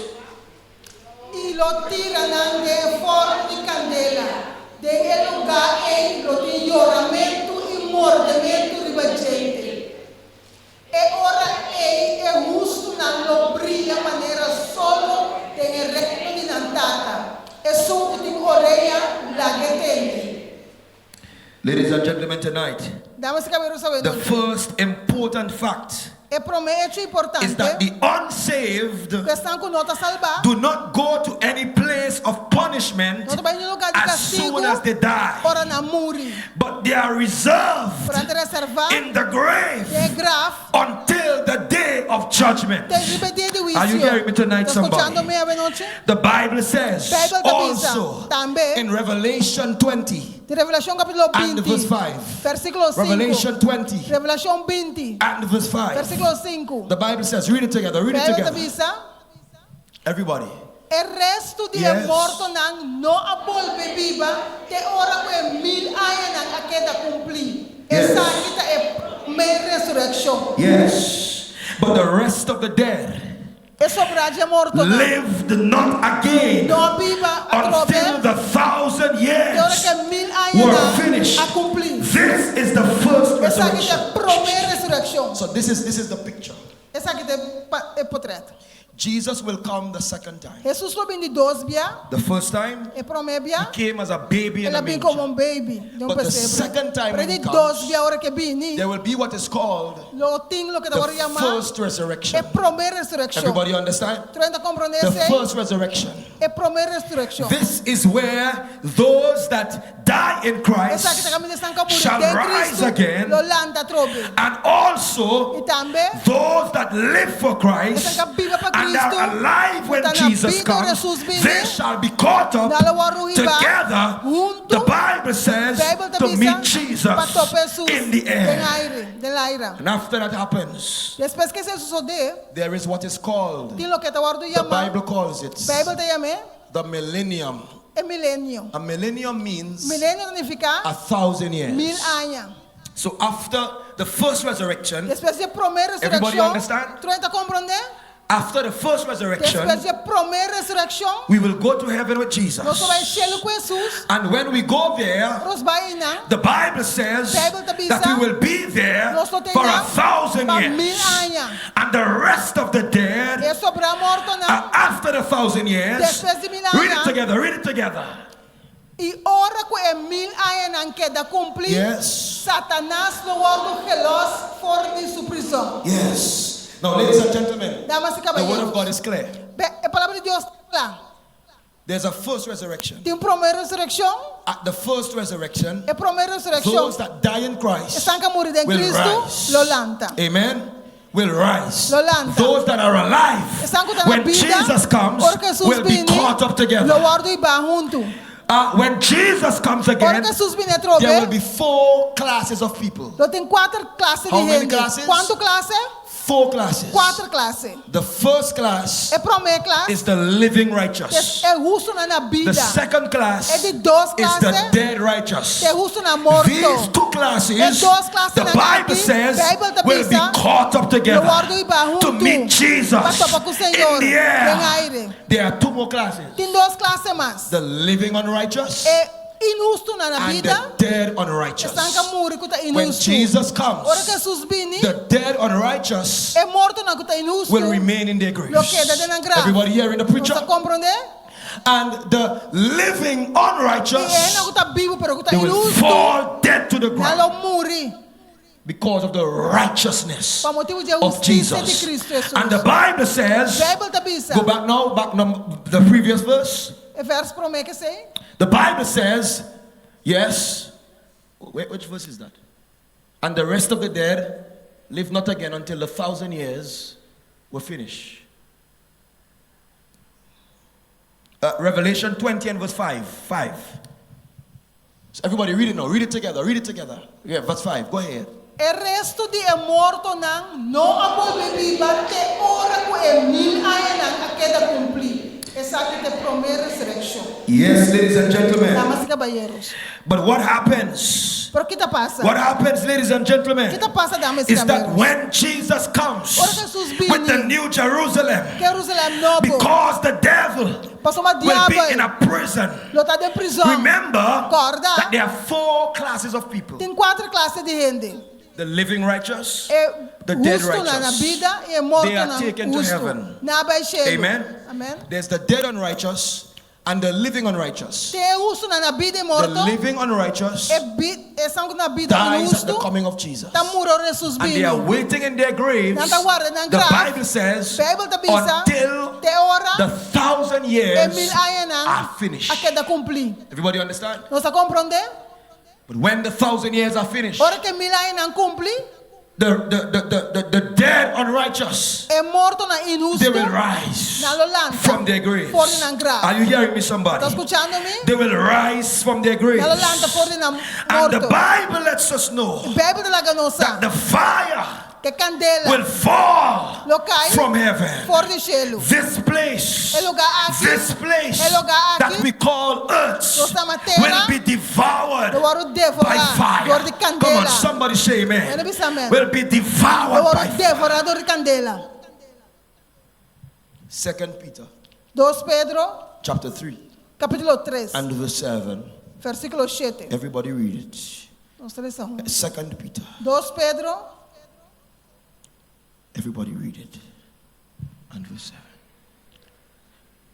i lo tira nan den fòrnu di kandela. Den e lugá ei lo tin yoramentu i mordementu riba djente. E ora ei e hustunan lo bria manera solo den e Reino Ladies and gentlemen, tonight, Damas i kabayeronan, awe the nochi. first important fact E promé echo is importante that the unsaved ku esnan ku no ta salbá do not go to any place of punishment no ta bai ningun lugá di as soon kastigu as they die, ora nan muri. but they are reserved Pero nan ta reservá in the grave den e graf until the day of judgment. te riba e dia di Are you huisio. hearing me tonight, Ta skuchando somebody? mi awe nochi? The Bible says Beibel ta bisa also tambe in Revelation 20 di Revelashon kapítulo and 20, verse 5. versíkulo 5. Revelation 20 Revelashon 20, and verse 5. versíkulo 5. The Bible says, read it together, read it Beibel ta together. bisa, Everybody. E restu di e Yes. mortonan no a bolbe biba te ora ku e mil añanan a keda kumplí. Yes. Esaki ta e promé resurekshon. Yes. But the rest of the dead E sobrá dje mortonan lived not again no a biba atrobe until the thousand te ora years ku e mil were añanan finished. a kumplí. This is the first Esaki ta e resurrection. promé resurekshon. So this is this is the picture. Esaki ta e potrèt. Jesus will come the second time. Hesus lo bin di dos bia, The first time e promé bia, he came as a baby in el a a bin manger. komo un baby den un But the pesebre. second time Pero when e he di comes, dos bia ora ku e bini, there will be what is called lo tin loke ta the wòrdu yamá first e resurrection. promé resurekshon. Everybody understand? Tur hende ta komprondé The esei? first resurrection. E promé resurekshon. This is where those that die in Christ Esaki ta kaminda esnan ku a muri shall den rise Kristu again, lo lanta atrobe. and also I tambe those that live for Christ Esnan ku a biba pa and are Kristu, alive when ku ta na Jesus bida ora comes, Jesus bini, they shall be caught up nan lo wòrdu hibá together. huntu. The Bible says Beibel ta to bisa meet Jesus pa topa Jesus in the den air. aire, den laira. And after that happens, Despues ku esei sosodé, there is what is called, tin loke ta wòrdu the yamá, Bible calls it, Beibel ta yam'é the millennium. e milenio. A millennium means Milenio ta nifiká a thousand years. mil aña. So after the first resurrection, Despues di e promé Everybody resurekshon, understand? tur hende ta komprondé? After the first resurrection, Despues di e promé resurekshon, we will go to heaven with Jesus. nos lo bai shelu ku Hesus. And when we go there, Nos bai einan. the Bible says Beibel ta bisa, that we will be there nos lo ta for a einan thousand pa years. mil aña. And the rest of the dead, E sobrá mortonan. after the thousand years, Despues di mil read it aña. together, read it together. I ora ku e mil añanan keda kumplí, Yes. Satanas lo wòrdu gelòs for di su prizòn. Yes. Now, ladies and gentlemen, Damas i the word of kabayeros, God is clear. Be, e Palabra di Dios ta kla. There's a first resurrection. Tin un promé resurekshon. At the first resurrection, E promé resurekshon, those that die in Christ esnan ku a muri den will Kristu rise. lo lanta. Amen. Will rise. Lo lanta. Those that are alive Esnan ku ta na when bida, Jesus comes ora ku Hesus will be bini, caught up together. lo wòrdu hibá huntu. When Jesus comes Ora again, ku Hesus bini atrobe, there will be four classes of people. lo tin kuater klase di How many hende. classes? Kuantu klase? Four classes. Kuater klase. The first class E promé klas is the living righteous. e hustunan na The bida. second class E di dos is the klase dead righteous. e hustunan morto. These two classes, E dos klase the nan Bible aki, says, Beibel ta will be bisa, caught up together lo wòrdu hibá to huntu meet Jesus pa topa ku Señor in the air. den aire. There are two more classes. Tin dos klase mas. The living unrighteous E inhustunan na and bida, the dead unrighteous. esnan ku a muri ku ta When inhustu. Jesus comes, Ora ku Hesus bini, the dead unrighteous e mortonan ku ta inhustu will remain in their graves. lo keda den nan graf. Everybody hearing the preacher? Nos ta komprondé? And the living I unrighteous, esnan ku ta bibu pero ku ta they will inhustu, fall dead to the nan ground lo muri because of the righteousness pa motibu di e of hustisia di Jesus. Kristu Hesus. And the Bible says, Beibel ta bisa, go back now, back num the previous verse. e vèrs promé ku esei, The Bible says, yes. Wait, which verse is that? And the rest of the dead live not again until the thousand years were finished. Uh, Revelation 20 and verse 5. 5. So everybody read it now. Read it together. Read it together. Yeah, verse 5. Go ahead. E restu di e mortonan no a bolbe biba te ora ku e mil añanan a keda kumplí. Esaki ta e promé resurekshon. Yes, ladies and gentlemen. Damas i kabayeros. But what happens? Pero ki ta pasa? What happens, ladies and gentlemen, Ki ta pasa, damas i is that kabayeros? when Jesus comes Ora Jesus bini, with the new Jerusalem, Ku Jerusalèm nobo, because the devil pasobra will be in diabel a prison. lo ta den prizòn. Remember Kòrda. that there are four classes of people Tin kuater klase di hende. the living righteous, E the dead hustunan na righteous. bida i e They are mortonan taken to hustu. heaven. Nan a bai shelu. Amen. Amen. There's the dead unrighteous And the living unrighteous. Te e hustunan na bida i The morto. living unrighteous E bi, esnan ku na bida dies at the inhustu coming of Jesus. ta muri ora Hesus And they are bini. waiting in their graves. Nan ta warda nan The graf. Bible says Beibel ta bisa until te ora the thousand e years mil añanan are finished. a keda kumplí. Everybody understand? Nos ta komprondé? But when the thousand years are finished, Ora ku e mil añanan kumpli, the, the, the, the, the, the dead unrighteous, e mortonan they inhustu will rise nan lo lanta from their graves. for di nan graf. Are you hearing me, somebody? Ta skuchando mi? They will rise from their graves. Nan lo lanta for di nan And the morto. Bible lets us know Beibel ta laga nos that sa the fire ku e kandela will fall lo kai from heaven. for di shelu. This place, E lugá aki, this place e lugá aki, that we call earth nos ta yama tera, will be devoured lo wòrdu by devorá fire. dor di Come on, kandela. somebody say amen. Hende bisa amen. Will be Lo devoured wòrdu by fire. devorá dor di kandela. Second Peter Dos Pedro, chapter 3 kapítulo 3, and verse 7. versíkulo shete. Everybody read it. Nos ta lesa huntu. Second Peter. Dos Pedro, Everybody read it. And verse 7.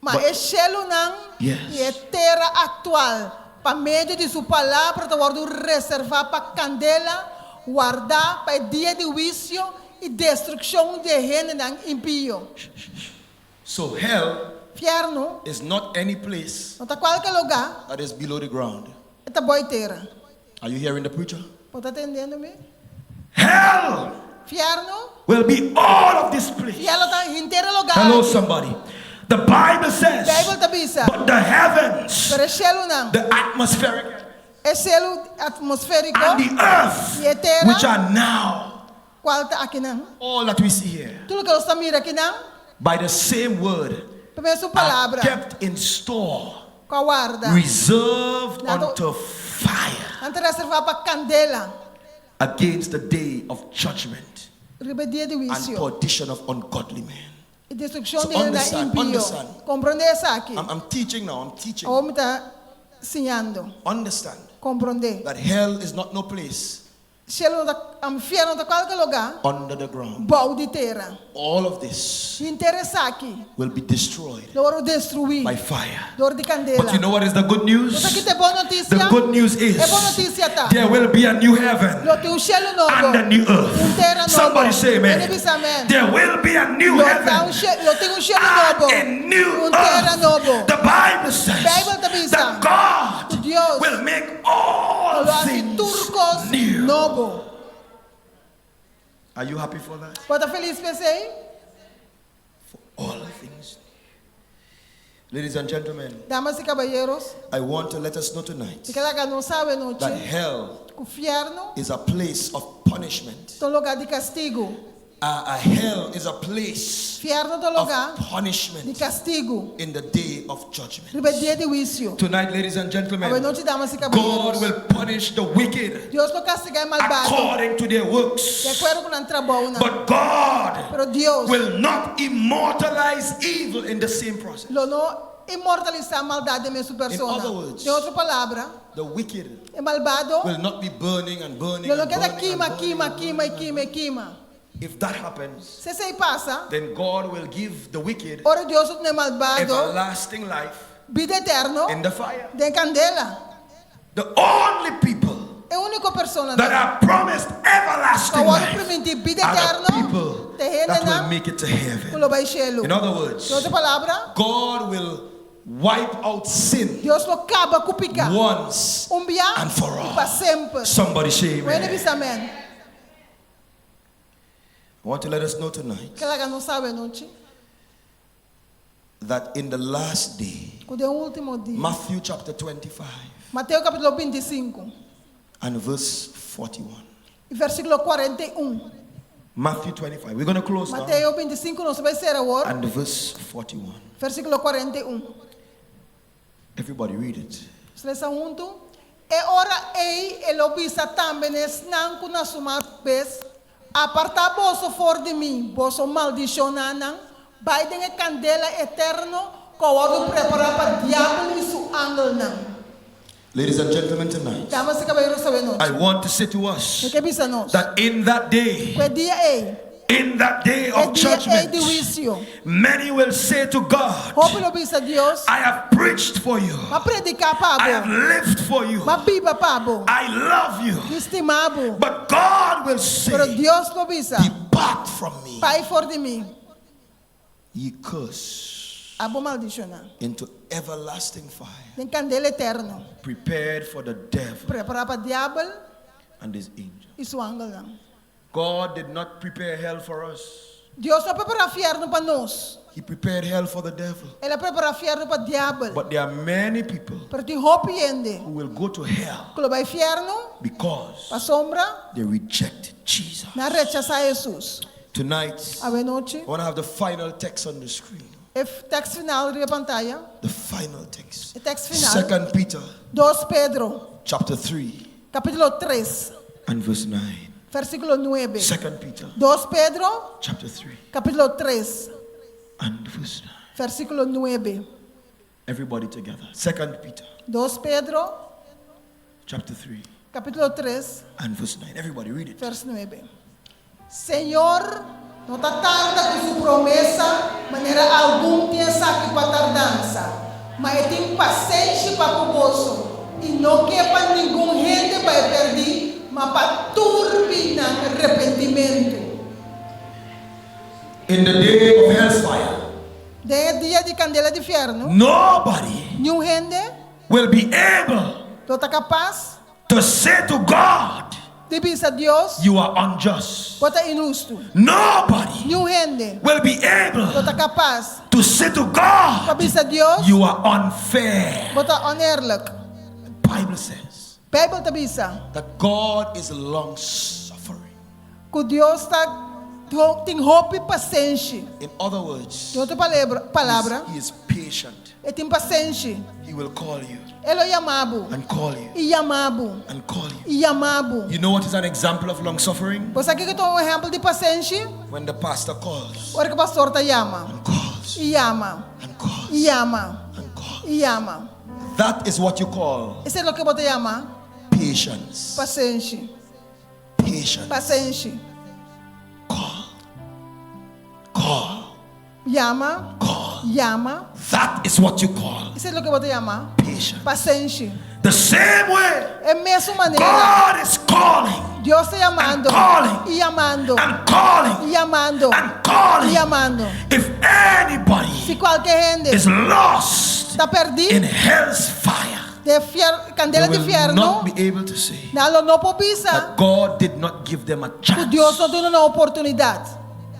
Ma But e shelunan Yes. i e tera aktual, pa medio di su palabra ta wòrdu reservá pa kandela, wardá pa e dia di huisio i destrukshon di e hendenan impio. So hell Fièrnu is not any place no ta kualke lugá, that is below the ground. e ta bou tera. Are you hearing the preacher? Bo ta tendendo mi? Hell Fièrnu, will be all of this place. fièrnu ta henter e lugá Hello, aki. somebody. The Bible says, Beibel ta bisa, but the heavens, pero e shelunan, the atmospheric, e shelu atmosfériko and the earth, i e tera, which are now kual ta akinan. all that we see here, Tur loke nos ta mira akinan, by the same word, pa mesun are palabra kept in store, ku a warda. reserved Nan ta, unto fire nan ta reservá pa kandela against the day of judgment riba e dia di and huisio perdition of ungodly men. i destrukshon So di hendenan understand, impio. understand. Komprondé esaki. I'm, I'm teaching now, I'm teaching. Awor mi ta siñando. Understand Komprondé. that hell is not no place Shelu no ta, infierno no ta kualke lugá under the ground. bou di tera. All of this Henter esaki will be destroyed lo wòrdu destruí by fire. dor di kandela. But you know what is the good news? Bo sa ki ta e bon The notisia? good news is E bon notisia ta, there will be a new heaven lo tin un shelu and a nobo, new earth. un tera nobo. Somebody say amen. Hende bisa amen. There will be a new Lo ta un heaven she, lo tin un shelu and nobo, a new un tera earth. nobo. The Bible says Beibel ta bisa that God ku Dios will make all lo hasi things tur kos new. nobo. Are you happy for that? Bo ta felis pa esei? For all things new. Ladies and gentlemen, Damas i kabayeros, I want to let us know tonight mi ke laga nos sa that anochi hell ku fièrnu is a place of punishment. ta un lugá di kastigu. A hell is a place Fièrnu ta un of lugá di punishment kastigu in the day of judgment. riba e dia di huisio. Tonight, ladies and gentlemen, Awenochi, damas i God kabayeros, will punish the wicked Dios lo kastigá e malbado according to their di works. akuerdo ku nan trabounan. But God Pero Dios will not immortalize evil in the same process. lo no inmortalisá maldat den mesun In persona. other words, Den otro palabra, the wicked e malbado will not be burning and burning lo no and keda burning and kima, burning kima, and kima i kima i kima. If that happens, Si esei pasa, then God will give the wicked ora Dios lo duna e malbado everlasting life bida eterno in the fire. den kandela. The only people E úniko personanan that are promised ku everlasting a wòrdu life primintí bida are the eterno people ta that will hendenan make it to ku heaven. lo bai shelu. In other words, Den otro palabra, God will wipe out sin Dios lo kaba ku piká once un bia and for i pa all. semper. Somebody say Wende amen. bisa amen. I want to let us know tonight Ke laga nos sa awenochi that in the last day, ku den último dia, Matthew chapter 25 Mateo kapítulo 25 and verse 41. i versíkulo 41. Matthew 25. We're going to close now. Mateo 25, nos ta bai sera awor, And verse 41. versíkulo 41. Everybody read it. Nos lesa huntu. E ora ei e lo bisa tambe na esnan ku na su man bes, Apartá boso for di mi, boso maldishonánan, bai den e kandela eterno ku a wòrdu prepará pa diabel i su angelnan. Ladies and gentlemen, tonight, Damas i kabayeros, awe nochi I want to say to mi us ke bisa nos that in that day, ku e dia ei, In that day of E dia ei judgment, di huisio. many will say to God, Hopi lo bisa Dios, I have preached for you. M'a prediká pa I have bo. lived for you. M'a biba pa bo. I love you. Mi stima bo. But God will Pero say, Dios lo bisa, Depart from me, Bai for di mi, ye curse, abo maldishoná. into everlasting fire, Den kandela eterno, prepared for the devil prepará pa diabel and his angels. i su angelnan. God did not prepare hell for us. Dios no a prepará fièrnu pa nos. He prepared hell for the devil. El a prepará fièrnu pa diabel. But there are many people Pero tin hopi hende who will go to hell ku lo bai fièrnu because pasobra they rejected Jesus. nan a rechasá Hesus. Tonight, Awe nochi, I want to have the final text on the screen. e tekst final riba pantaya. The final text. E tekst final. Second Peter 2 Pedro, chapter 3 kapítulo 3, and verse 9. versíkulo 9. Second Peter 2 Pedro, chapter 3 kapítulo 3, and verse 9. versíkulo 9. Everybody together. Second Peter 2 Pedro, chapter 3 kapítulo 3, and verse 9. Everybody read it. Vers 9. Señor no ta tarda ku su promesa, manera algun tin esaki pa tardansa, ma e tin pasenshi pa ku boso, i no ke pa ningun hende bai pèrdí, ma pa tur bin na repentimentu. In the day of hellfire, Den e dia di kandela di fièrnu, nobody niun hende will be able lo ta kapas to say to God, di bisa Dios, You are unjust. Bo ta inhustu. Nobody Niun hende will be able lo ta kapas to say to pa God, bisa Dios, You are unfair. Bo ta oneerlijk. The Bible says Bijbel ta bisa that God is long suffering. ku Dios ta tin hopi pasenshi. In other words, Den otro palabra, he is patient. E tin pasenshi. He will call you E lo yama bo. and call you I yama bo. and call you. I yama bo. You know what is an example of long suffering? Bo sa kiko ta un ehèmpel di pasenshi? When the pastor calls Ora ku pastor ta yama. and calls I yama. and calls I yama. and calls. I yama. That is what you call Esei ta loke bo ta yama patience. pasenshi. Patience. Pasenshi. Call. Call. Yama. Call. Yama. That is what you call Esei ta loke bo ta yama patience. pasenshi. The same way E mesun manera. God is calling. Dios ta yamando. And calling. I yamando. And calling. I yamando. And calling. I yamando. If anybody Si kualke hende is lost ta pèrdí in hell's fire, den fier, kandela they di will fièrnu, not be able to say nan lo no por bisa that God did not give them a ku chance. Dios no duna nan oportunidat.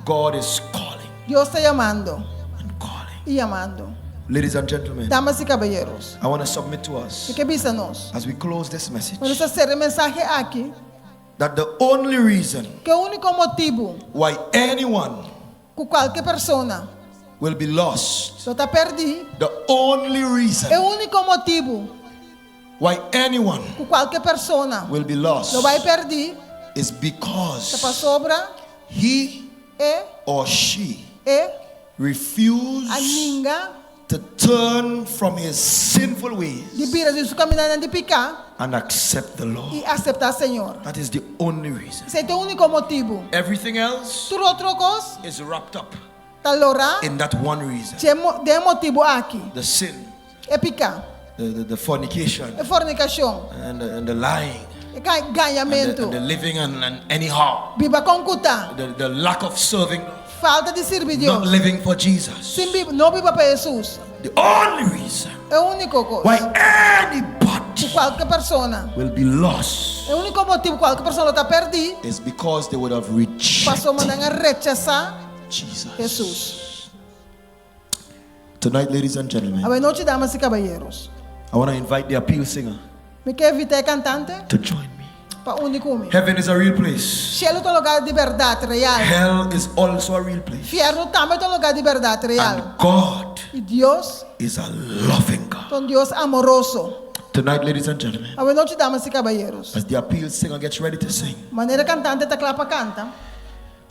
God is calling Dios ta yamando and calling. i yamando. Ladies and gentlemen, Damas i kabayeros, I want to submit to us mi ke bisa nos. as we close this message Nos ta sera e mensahe aki that the only reason ku e úniko motibu why anyone ku kualke persona will be lost, lo ta pèrdí, the only reason e úniko motibu why anyone ku kualke persona will be lost lo bai pèrdí is ta because pasobra he e or she e refused a ninga to turn from his sinful ways di bira di su kamindanan di piká and accept the Lord. i aseptá Señor. That is the only reason. Esei ta e úniko motibu. Everything else Tur otro kos is wrapped up ta lorá in that one reason. den e motibu aki, The sin, e piká, the fornication, e fornikashon, and the lying, e gañamentu, and the living and anyhow, biba kon ku ta, the lack of serving, falta di sirbi not Dios, living for Jesus. sin biba, no biba pa Hesus. The only reason E úniko kos why anybody ku kualke persona, will be lost e úniko motibu ku kualke persona lo ta pèrdí, is because they would have rejected pasobra nan a rechasá Jesus. Hesus. Tonight, ladies and gentlemen, Awe nochi, damas i kabayeros, I want to invite the appeal singer mi ke invitá e kantante to join me. pa uni ku mi. Heaven is a real place. Shelu ta un lugá di bèrdat, real. Hell is also a real place. Fièrnu tambe ta un lugá di bèrdat, real. And God I Dios is a loving God. ta un Dios amoroso. Tonight, ladies and gentlemen, Awe nochi, damas i kabayeros, as the appeal singer gets ready to sing, manera e kantante ta kla pa kanta,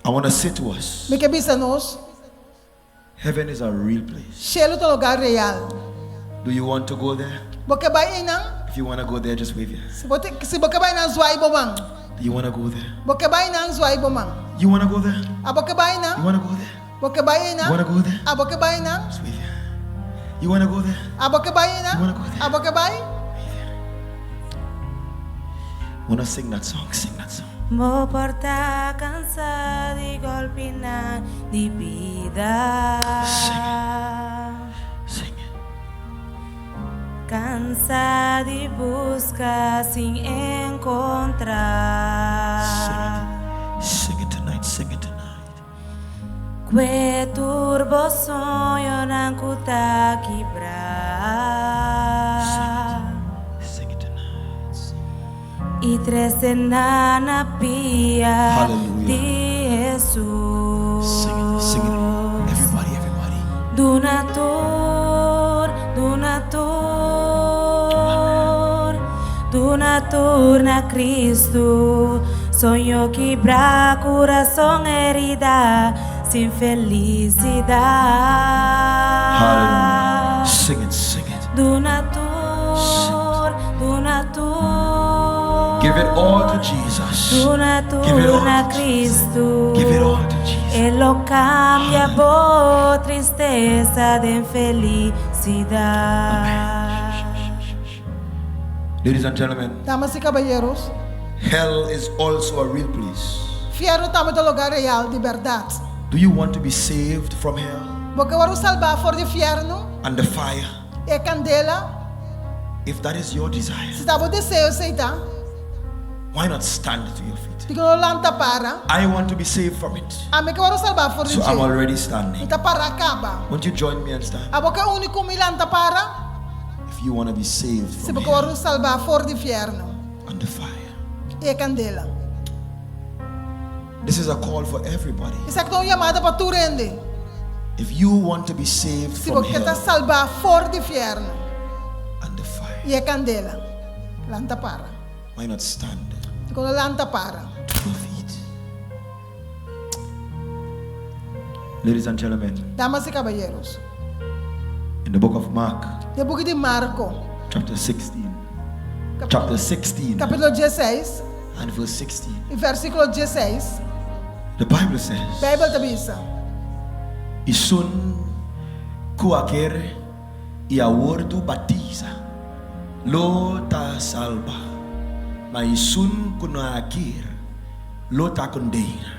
I want to say to us, mi ke bisa nos, heaven is a real place. Shelu ta un lugá real. Do you want to go there? Bo ke bai einan? If you want to go there, just wave your hand. Si bo, si bo ke bai einan, zwai bo man. Do you want to go there? Bo ke bai einan, zwai bo man. You want to go there? Abo ke bai You einan? want to go there? Bo ke bai You einan? want to go there? Abo ke bai einan? Just wave your hand. You want to go there? Abo ke bai einan? You wanna go there? Abo ke bai? Want to sing that song? Sing that song. Bo por ta kansá di gòlpinan di bida. Sing it. Kansá di buska sin enkontrá. Sing it. Sing it tonight. Sing it tonight. Kue tur bo soñonan ku ta kibrá. Sing it tonight. Sing it. I trese nan na pia Hallelujah. di Hesus. Sing it. Sing it. Everybody, everybody. Duna tur, duna tur, duna tur na Kristu. Soño kibrá, kurason heridá, sin felisidat. Hallelujah. Sing it. Sing it. Duna tur, duna tur. Give it all to Jesus. Duna Give it tur all na to Jesus. Kristu. Give it all to Jesus. E lo kambia bo tristesa den felisidat. Ladies and gentlemen, Damas i kabayero, hell is also a real place. Fièrnu tambe ta un lugá real di bèrdat. Do you want to be saved from hell Bo ke wòrdu salbá for di fièrnu and the fire? i kandela? If that is your desire, Si ta bo deseo esei ta, why not stand to your feet? dikon no lanta para. I want to be saved from it. Ami ke wòrdu salbá for di So I'm dje. already Mi standing. ta pará kaba. Won't you join me and stand? Abo ke uni ku mi lanta para? If you want to be saved Si from bo ke hell wòrdu salbá for di fièrnu and the fire. i kandela. This is a call for everybody. Esaki ta un yamada pa tur hende. If you want to be saved Si from bo ke ta hell salbá for di fièrnu and the fire, i kandela, lanta para. why not stand Dikon no lanta para? to your feet? Ladies and gentlemen, Damas i kabayero, in the book of Mark, Den buki di Marko, chapter 16, chapter 16 kapítulo 16 and verse 16, i versíkulo 16, the Bible says, Beibel ta bisa, Esun ku a kere i a wòrdu batisá, lo ta salbá. Ma esun ku no a kere, lo ta kondená.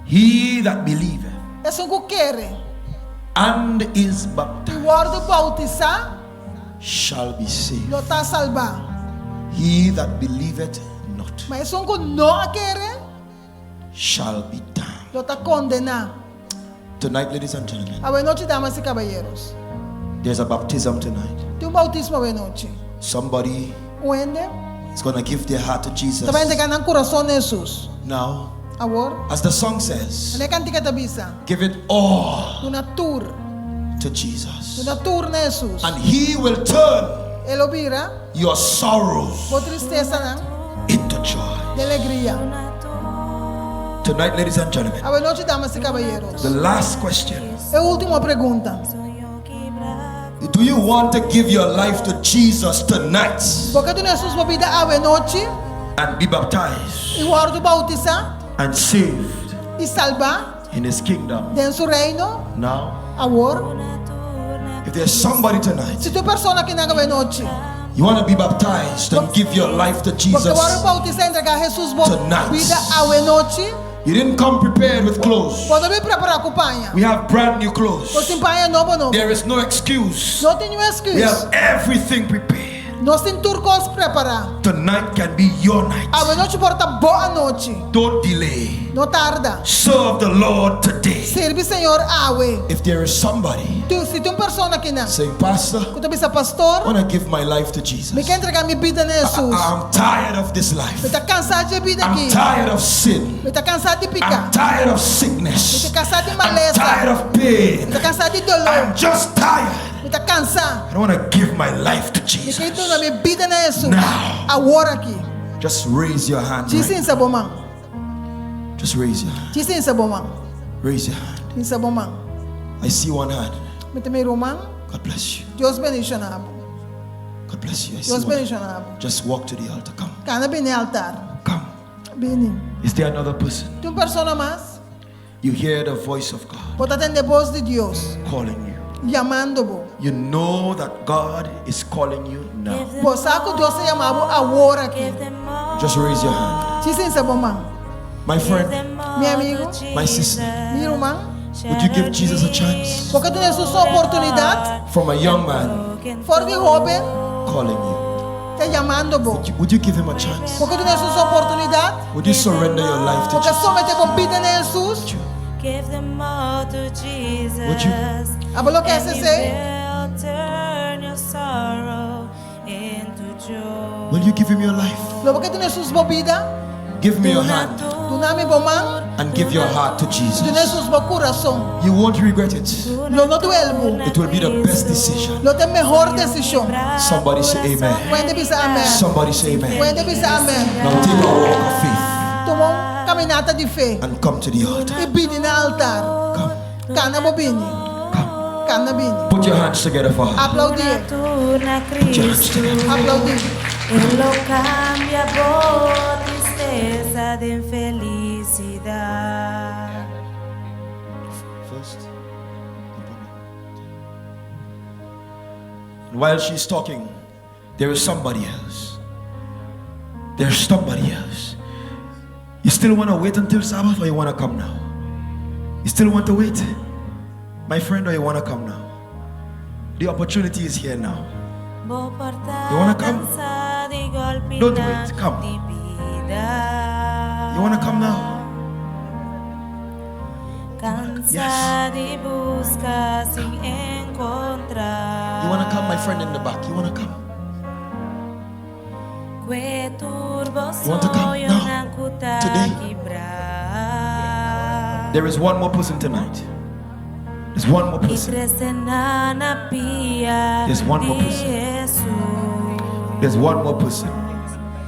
He that believeth Esun ku kere and is i baptized wòrdu boutisá, shall be saved. lo ta salbá. He that believeth not Ma esun ku no a kere, shall be damned. lo ta kondená. Tonight, ladies and gentlemen, Awe nochi, damas i kabayero, there's a baptism tonight. Tin un boutismo awe nochi. Somebody Un hende is going to give their heart to Jesus. ta bai entregá nan kurason na Hesus. Now, Awor, as the song says, manera e kantika ta bisa, give it all duna tur, to Jesus. duna tur na Hesus. And he will turn E lo bira your sorrows bo tristesanan into joy. den alegria. Tonight, ladies and gentlemen, Awe nochi, damas i kabayero. the last question. E último pregunta. Do you want to give your life to Jesus tonight Bo ke duna Hesus bo bida awe nochi and be baptized i wòrdu boutisá and saved i salbá in his kingdom? den su reino Now, awor? if there's somebody tonight, Si tin un persona akinan awe nochi, you want to be baptized and give your life to bo ke Jesus wòrdu boutisá i entregá Hesus bo Tonight. bida awe nochi, You didn't come prepared with clothes. Bo no a bin prepará ku paña. We have brand new clothes. Nos tin paña nobo nobo. There is no excuse. No tin ningun We excuse. have everything prepared. Nos tin tur kos prepará. Tonight can be your night. Awe nochi por ta bo anochi. Don't delay. No tarda. Serve the Lord today. Sirbi Señor awe. If there is somebody Si tin un persona akinan. saying, Pastor, Ku ta bisa pastor, I want to give my life to Jesus. mi ke entregá mi bida na Hesus. I'm tired of this life. Mi ta kansá di e bida I'm aki. tired of sin. Mi ta kansá di I'm piká. tired of sickness. Mi ta kansá di I'm malesa. tired of pain. Mi ta kansá di doló. I'm just tired. Mi ta kansá. I want to give my life to Mi Jesus. ke duna mi bida na Hesus. Now. Awor aki. Just raise your hand. Djis right hisa bo man. Just raise your hand. Djis hisa bo man. Raise your hand. Hisa bo man. I see one hand. Mi ta mira un man. God bless you. Dios bendishoná bo. God bless you. I see Dios one. bendishoná bo. Just walk to the altar. Come. Kana bini altar. Come. Bini. Is there another person? Tin un persona mas? You hear the voice of God Bo ta tende bos di Dios calling you. yamando bo. You know that God is calling you now. Bo sa ku Dios ta yama bo awor aki. Just raise your hand. Djis hisa bo man. My friend, Mi amigu, my sister, mi ruman, would you give Jesus a chance? Bo ke duna Hesus un oportunidat? From a young man For di hóben calling you. ta yamando bo. Would you give him a chance? Bo ke duna Hesus un oportunidat? Would you surrender your life to Bo ke Jesus? someté bo bida na Hesus? Would you? Abo lo ke esei? Will you give him your life? Lo bo ke duna Hesus bo bida? Give me your hand. Duna mi bo man. And give your heart to Jesus. Duna Hesus bo kurason. You won't regret it. Lo no duel bo. It will be the best decision. Lo ta e mehor desishon. Somebody say amen. Un hende bisa amen. Somebody say amen. Un hende bisa amen. Now take a walk of faith. Tuma un kaminata di fe. And come to the altar. I bini na altar. Come. Kana bo bini. Come. Kana bini. Put your hands together for her. Aplaudí. Put your hands together. Aplaudí. First. And while she's talking, there is somebody else. There's somebody else. You still want to wait until Sabbath or you want to come now? You still want to wait? My friend, or you want to come now? The opportunity is here now. You want to come? Don't wait, come. You want to come now? Yes. You want to come, my friend in the back? You want to come? You want to come now? Today? There is one more person tonight. There's one more person. There's one more person. There's one more person.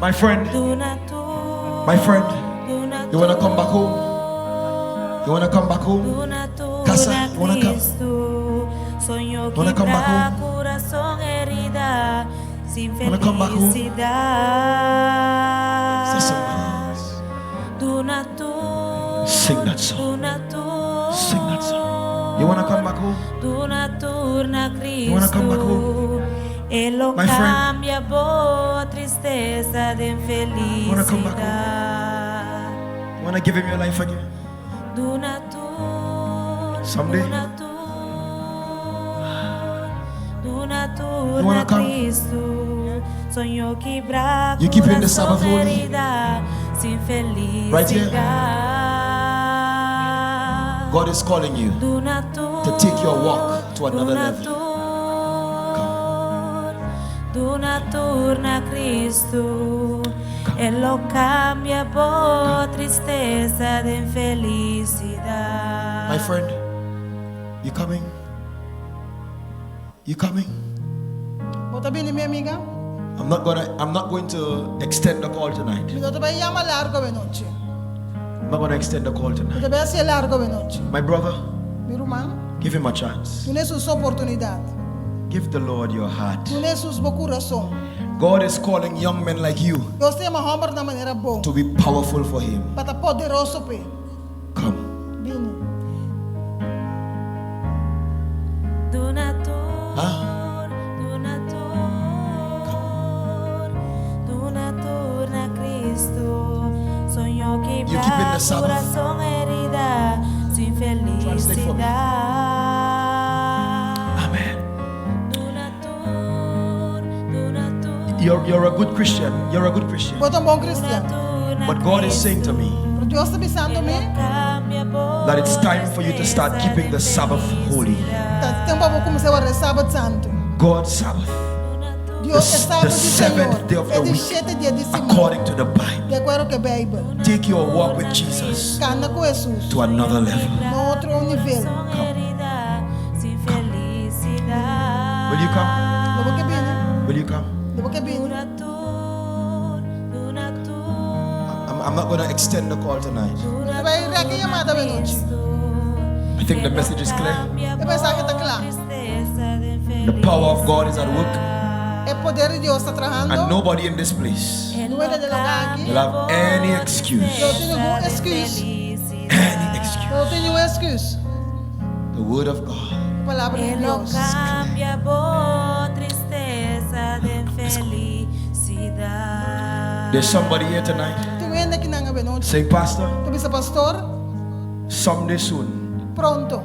My friend, my friend, you want to come back home? You want to come back home? Casa, you want to come? You want to come back home? You want to come back home? Is there somebody else? Sing that song. Sing that song. You want to come back home? You want to come back home? My friend. You want to come back home? You want to give him your life again? Someday. You want to come? You keeping the Sabbath holy? Right here. God is calling you to take your walk to another level. Come. Come. My friend, you coming? You coming? Bo ta bini, mi amiga? I'm not gonna I'm not going to extend the call tonight. Mi no ta bai yama largu awe nochi. I'm not gonna extend the call Mi tonight. ta bai hasi largu awe nochi. My brother, Mi ruman, give him a chance. duna Hesus un oportunidat. Give the Lord your heart. Duna Hesus bo kurason. God is calling young men like you Dios ta yama hòmbernan manera bo. to be powerful for him. Pa ta poderoso p'e. Come. Bini. Huh? You keeping the Sabbath? Translate for me. Amen. You're a good Christian. You're a good Christian. Bo ta un bon kristian. But God is saying to me Pero Dios ta bisando mi that it's time for you to start keeping the Sabbath holy. Ta tempu pa bo kuminsá warda Sabat santu. God's Sabbath. Dios The e Sabat the di seventh Señor. day of E the di week, shete dia di siman. according to the Bible. Di akuerdo ku Beibel. Take your walk with Jesus Kana ku Hesus. to another level. Na otro nivel. Will you come? Lo bo ke bini? Will you come? Lo bo ke bini? I'm not going to extend the call tonight. Mi no ta bai rèk e yamada awe nochi. I think the message is clear. E mensahe ta kla. The power of God is at work. E poder di Dios ta And trahando. nobody in this place Niun hende den lugá aki. will have any excuse. No tin ningun excuus. Any excuse. No tin ningun excuus. The word of God. E palabra di E lo Dios. kambia bo tristesa den felisidat. There's somebody here tonight Tin un hende akinan awe nochi. saying, Pastor, Ta bisa pastor, someday soon, pronto,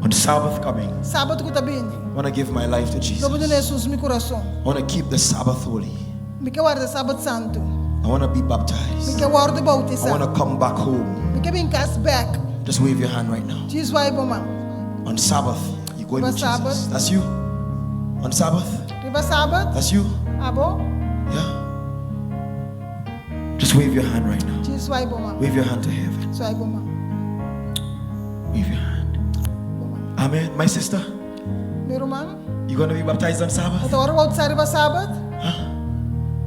on Sabbath coming, sábado ku ta bini, I want to give my life to Jesus. lo mi duna I Hesus mi kurason. want to keep the Sabbath holy. Mi ke warda sábado santu. I want to be Mi baptized. ke wòrdu I boutisá. want to come back home. Mi ke bin kas bèk. Just wave your hand right now. Djis wai bo man. On Sabbath, you're going Riba with Sabbath. Jesus. That's you. On Sabbath, Riba Sabbath, that's you. abo? Yeah. Just wave your hand right now. Djis wai bo man. Wave your hand to heaven. Swai bo man. Wave your hand. Bo man. Amen. My sister, Mi ruman, you gonna be baptized on Sabbath? bo ta wòrdu boutisá riba Sabbath? Huh?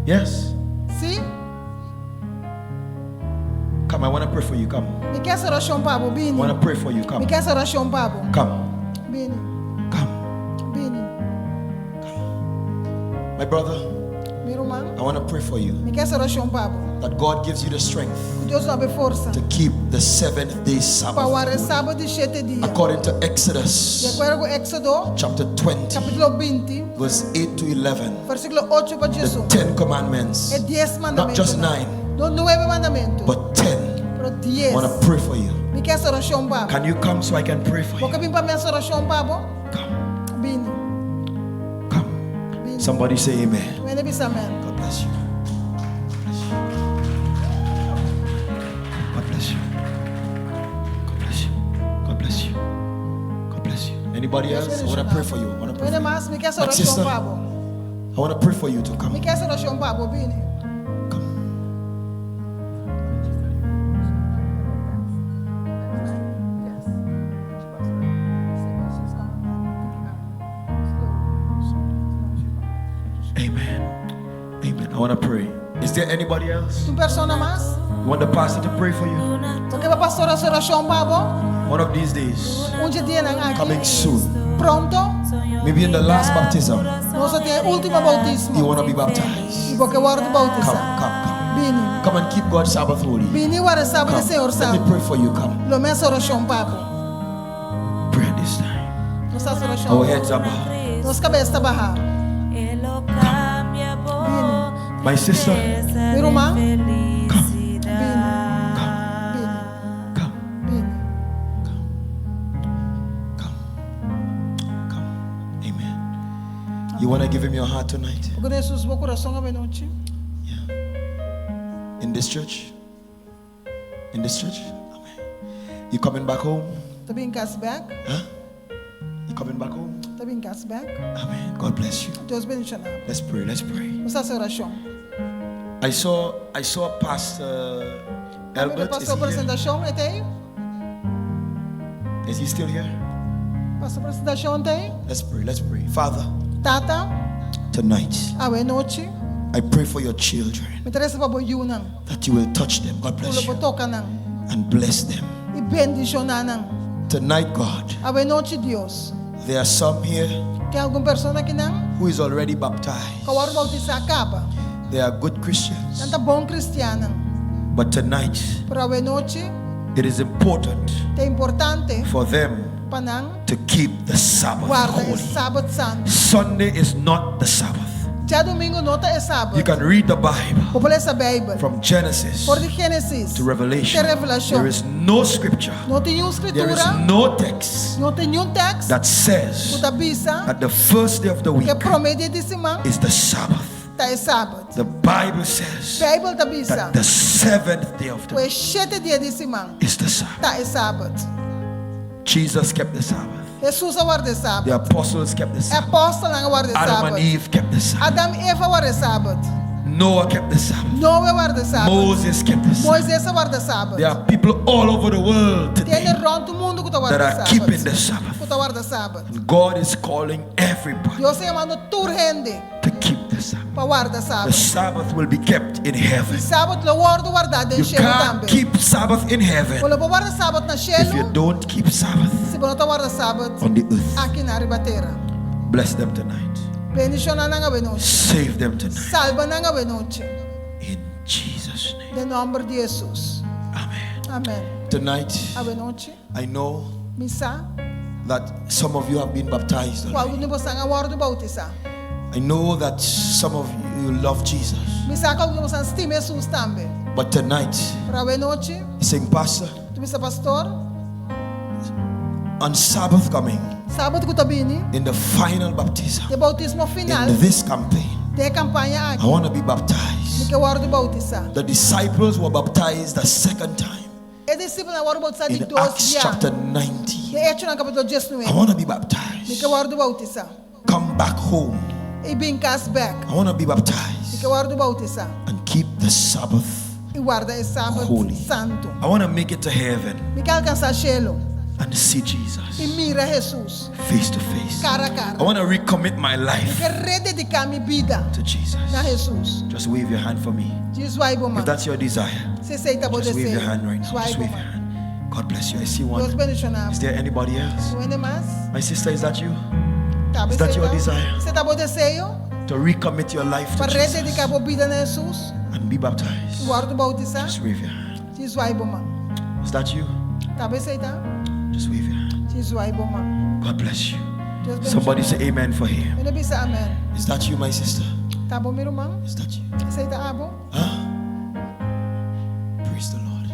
Yes. Sí? Come, I want to pray for you. Come. Mi ke hasi orashon pa bo, I bini. want to pray for you. Mi Come. ke hasi orashon pa bo. Come. Bini. Come. Bini. Come. My brother, Mi ruman, I want to pray for you. mi ke hasi orashon pa bo. That God gives you the strength Ku Dios duna bo forsa. to keep the seventh day Pa Sabbath. warda e Sabat di shete dia. According to Di Exodus akuerdo ku Éksodo, chapter 20, kapítulo 20, verse 8 to 11, versíkulo 8 pa the 11. 10 commandments, E 10 not just mandamentunan. 9, No nuebe mandamentu, but 10. pero I 10. want to pray for you. Mi ke hasi orashon pa bo. Can you come so I can pray for Bo ke you? bin pa mi hasi orashon pa bo? Come, Bini. come. Bini. Somebody say amen. Un hende bisa amèn. God bless you. Bless you. God bless you. God bless you. God bless you. God bless you. Anybody else? I want to pray for you. I want to pray Un hende for you. mas, mi ke hasi My orashon sister, pa bo. I want to pray for you to come. Mi ke hasi orashon pa bo, bini. Come. Amen. Amen. I want to pray. Is there anybody else? Un persona mas? You want the pastor to pray for you? Bo ke pa pastor hasi orashon pa bo? One of these days, Un di e dianan aki. coming soon, Pronto, maybe in the last baptism, nos tin e último boutismo. you want to be baptized. I bo ke wòrdu Come, boutisá. come, come. Bini. Come and keep God's Sabbath holy. Bini warda sabat Come. di Señor Let me santu. pray for you. Come. Lo mi hasi orashon pa bo. Pray at this time. Nos hasi orashon. Our heads are bowed. Nos kabes ta bahá. My sister, Mi ruman. Come. Bini. Come. Bini. Come. Come. Amen. You want to give him your heart tonight? Bo ke duna Hesus bo kurason awe nochi. Yeah. In this church? In this church? Amen. You coming back home? Ta bin kas bèk. Huh? You coming back home? Ta bin kas bèk. Amen. God bless you. Dios bendishoná. Let's pray. Let's pray. Nos hasi orashon. I saw I saw Pastor Albert. Is Pastor he, here? Presentashon, e t'ei? Is he still here? Pastor Presentashon t'ei? Let's pray. Let's pray. Father, Tata, tonight awe nochi, I pray for your children mi ta resa pa bo yunan. that you will touch them. God bless Ku lo you bo toka nan. and bless them. I bendishoná nan. Tonight, God, Awe nochi Dios. there are some here Tin algun persona akinan who is already baptized. ku a wòrdu boutisá kaba. They are good Christians. Nan ta bon kristiannan. But tonight, Pero awe nochi it is important ta importante for them pa nan to keep the Sabbath warda e holy. Sabat santu. Sunday is not the Sabbath. Djadumingu no ta e Sabat. You can read the Bible Bo por lesa Beibel. from Genesis For di Génesis to Revelation. Te Revelashon. There is no scripture, No tin niun there is skritura, no text no tin niun teksto that says ku ta bisa that the first day of the week ku e promé dia di siman is the Sabbath. ta e Sabat. The Bible says Beibel ta bisa that the seventh day of the ku e week shete dia di siman is the Sabbath. ta e Sabat. Jesus kept the Sabbath. Hesus a warda e Sabat. The apostles kept the E Sabbath. apòstelnan a warda e Adam and Sabat. Eve kept the Sabbath. Adam i Eva a warda e Sabat. Noah kept the Sabbath. Noe a warda e Sabat. Moses kept the Sabbath. Moises a warda e Sabat. There are people all over the world Tin today hende rònt mundu ku ta that warda are keeping Sabat. the Sabbath. Ku ta warda Sabat. And God is calling everybody Dios ta yamando tur hende to keep the Sabbath. pa warda The Sabat. Sabbath will be kept in heaven. Sabat lo wòrdu wardá den You shelu can't tambe. keep Sabbath in heaven Bo no por warda Sabat na if you shelu, don't keep Sabbath si bo no ta warda Sabat on the earth. aki na riba tera. Bless them tonight. Bendishoná nan awe nochi. Save them tonight. Salba nan awe nochi. In Jesus' name. Den nòmber di Hesus. Amen. Amèn. Tonight, Awe nochi, I know mi sa that some of you have been baptized ku already. algun di boso a wòrdu boutisá. I know that some of you love Jesus. Mi sa ku algun di boso stima Hesus tambe. But tonight, Pero awe nochi, he's saying, Pastor, ta bisa pastor, on Sabbath coming, sabat ku ta bini, in the final baptism, den boutismo final, in this campaign, den e kampaña I aki, want to be mi baptized. ke wòrdu boutisá. The disciples were baptized the second time E disipelnan a wòrdu boutisá di in dos Acts bia. chapter 19. Den Echonan kapítulo I 19. want to be Mi baptized. ke wòrdu boutisá. Come back home. I bin kas bèk. I want to be Mi baptized ke wòrdu boutisá. and keep the Sabbath. I warda e sabat Holy. santu. I want to make it to heaven Mi ke alkansá shelu and see i Jesus mira Hesus face to face. kara I kara. want to recommit my Mi life ke redediká mi bida to Jesus. na Hesus. Just wave your hand for me. Djis zwai bo If man. that's your desire, Si esei ta bo just wave deseo. your hand right now. Zwai Just bo wave your man. hand. God bless you. I see Dios one. bendishoná. Is there anybody else? Tin hende mas? My sister, is that you? Ta Is that your bo desire? Esei ta bo deseo To recommit your life pa to Jesus redediká bo bida na Hesus and be baptized. i wòrdu boutisá? Just wave your hand. Djis zwai bo man. Is that you? Ta bo esei ta? Just wave your hand. Djis zwai bo man. God bless you. Dios bendishoná. Somebody say amen for him. Hende bisa amèn. Is that you, my sister? Ta abo mi ruman? Is that you? Esei ta abo? Huh? Praise the Lord.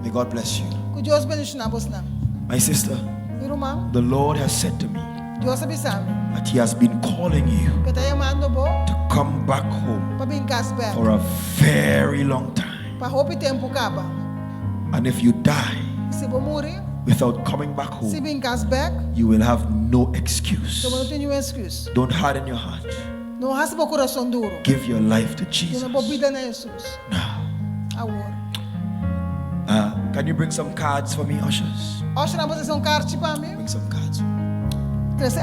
May God bless you. Ku Dios bendishoná bosnan. My sister, Mi ruman, the Lord has said to me Dios a bisa mi. that He has been calling you Ku E ta yamando bo to come back home pa bin kas bèk. for a very long time. Pa hopi tempu kaba. And if you die Si bo muri, without coming back sin home, bin kas bèk, you will have no excuse. bo no tin ningun èksküs. Don't harden your heart. No hasi bo kurason duru. Give your life to Jesus Duna bo bida na Hesus. now. Awor. Can you bring some cards for me, ushers? Ushernan, por trese un karchi pa mi. Bring some cards. Trese.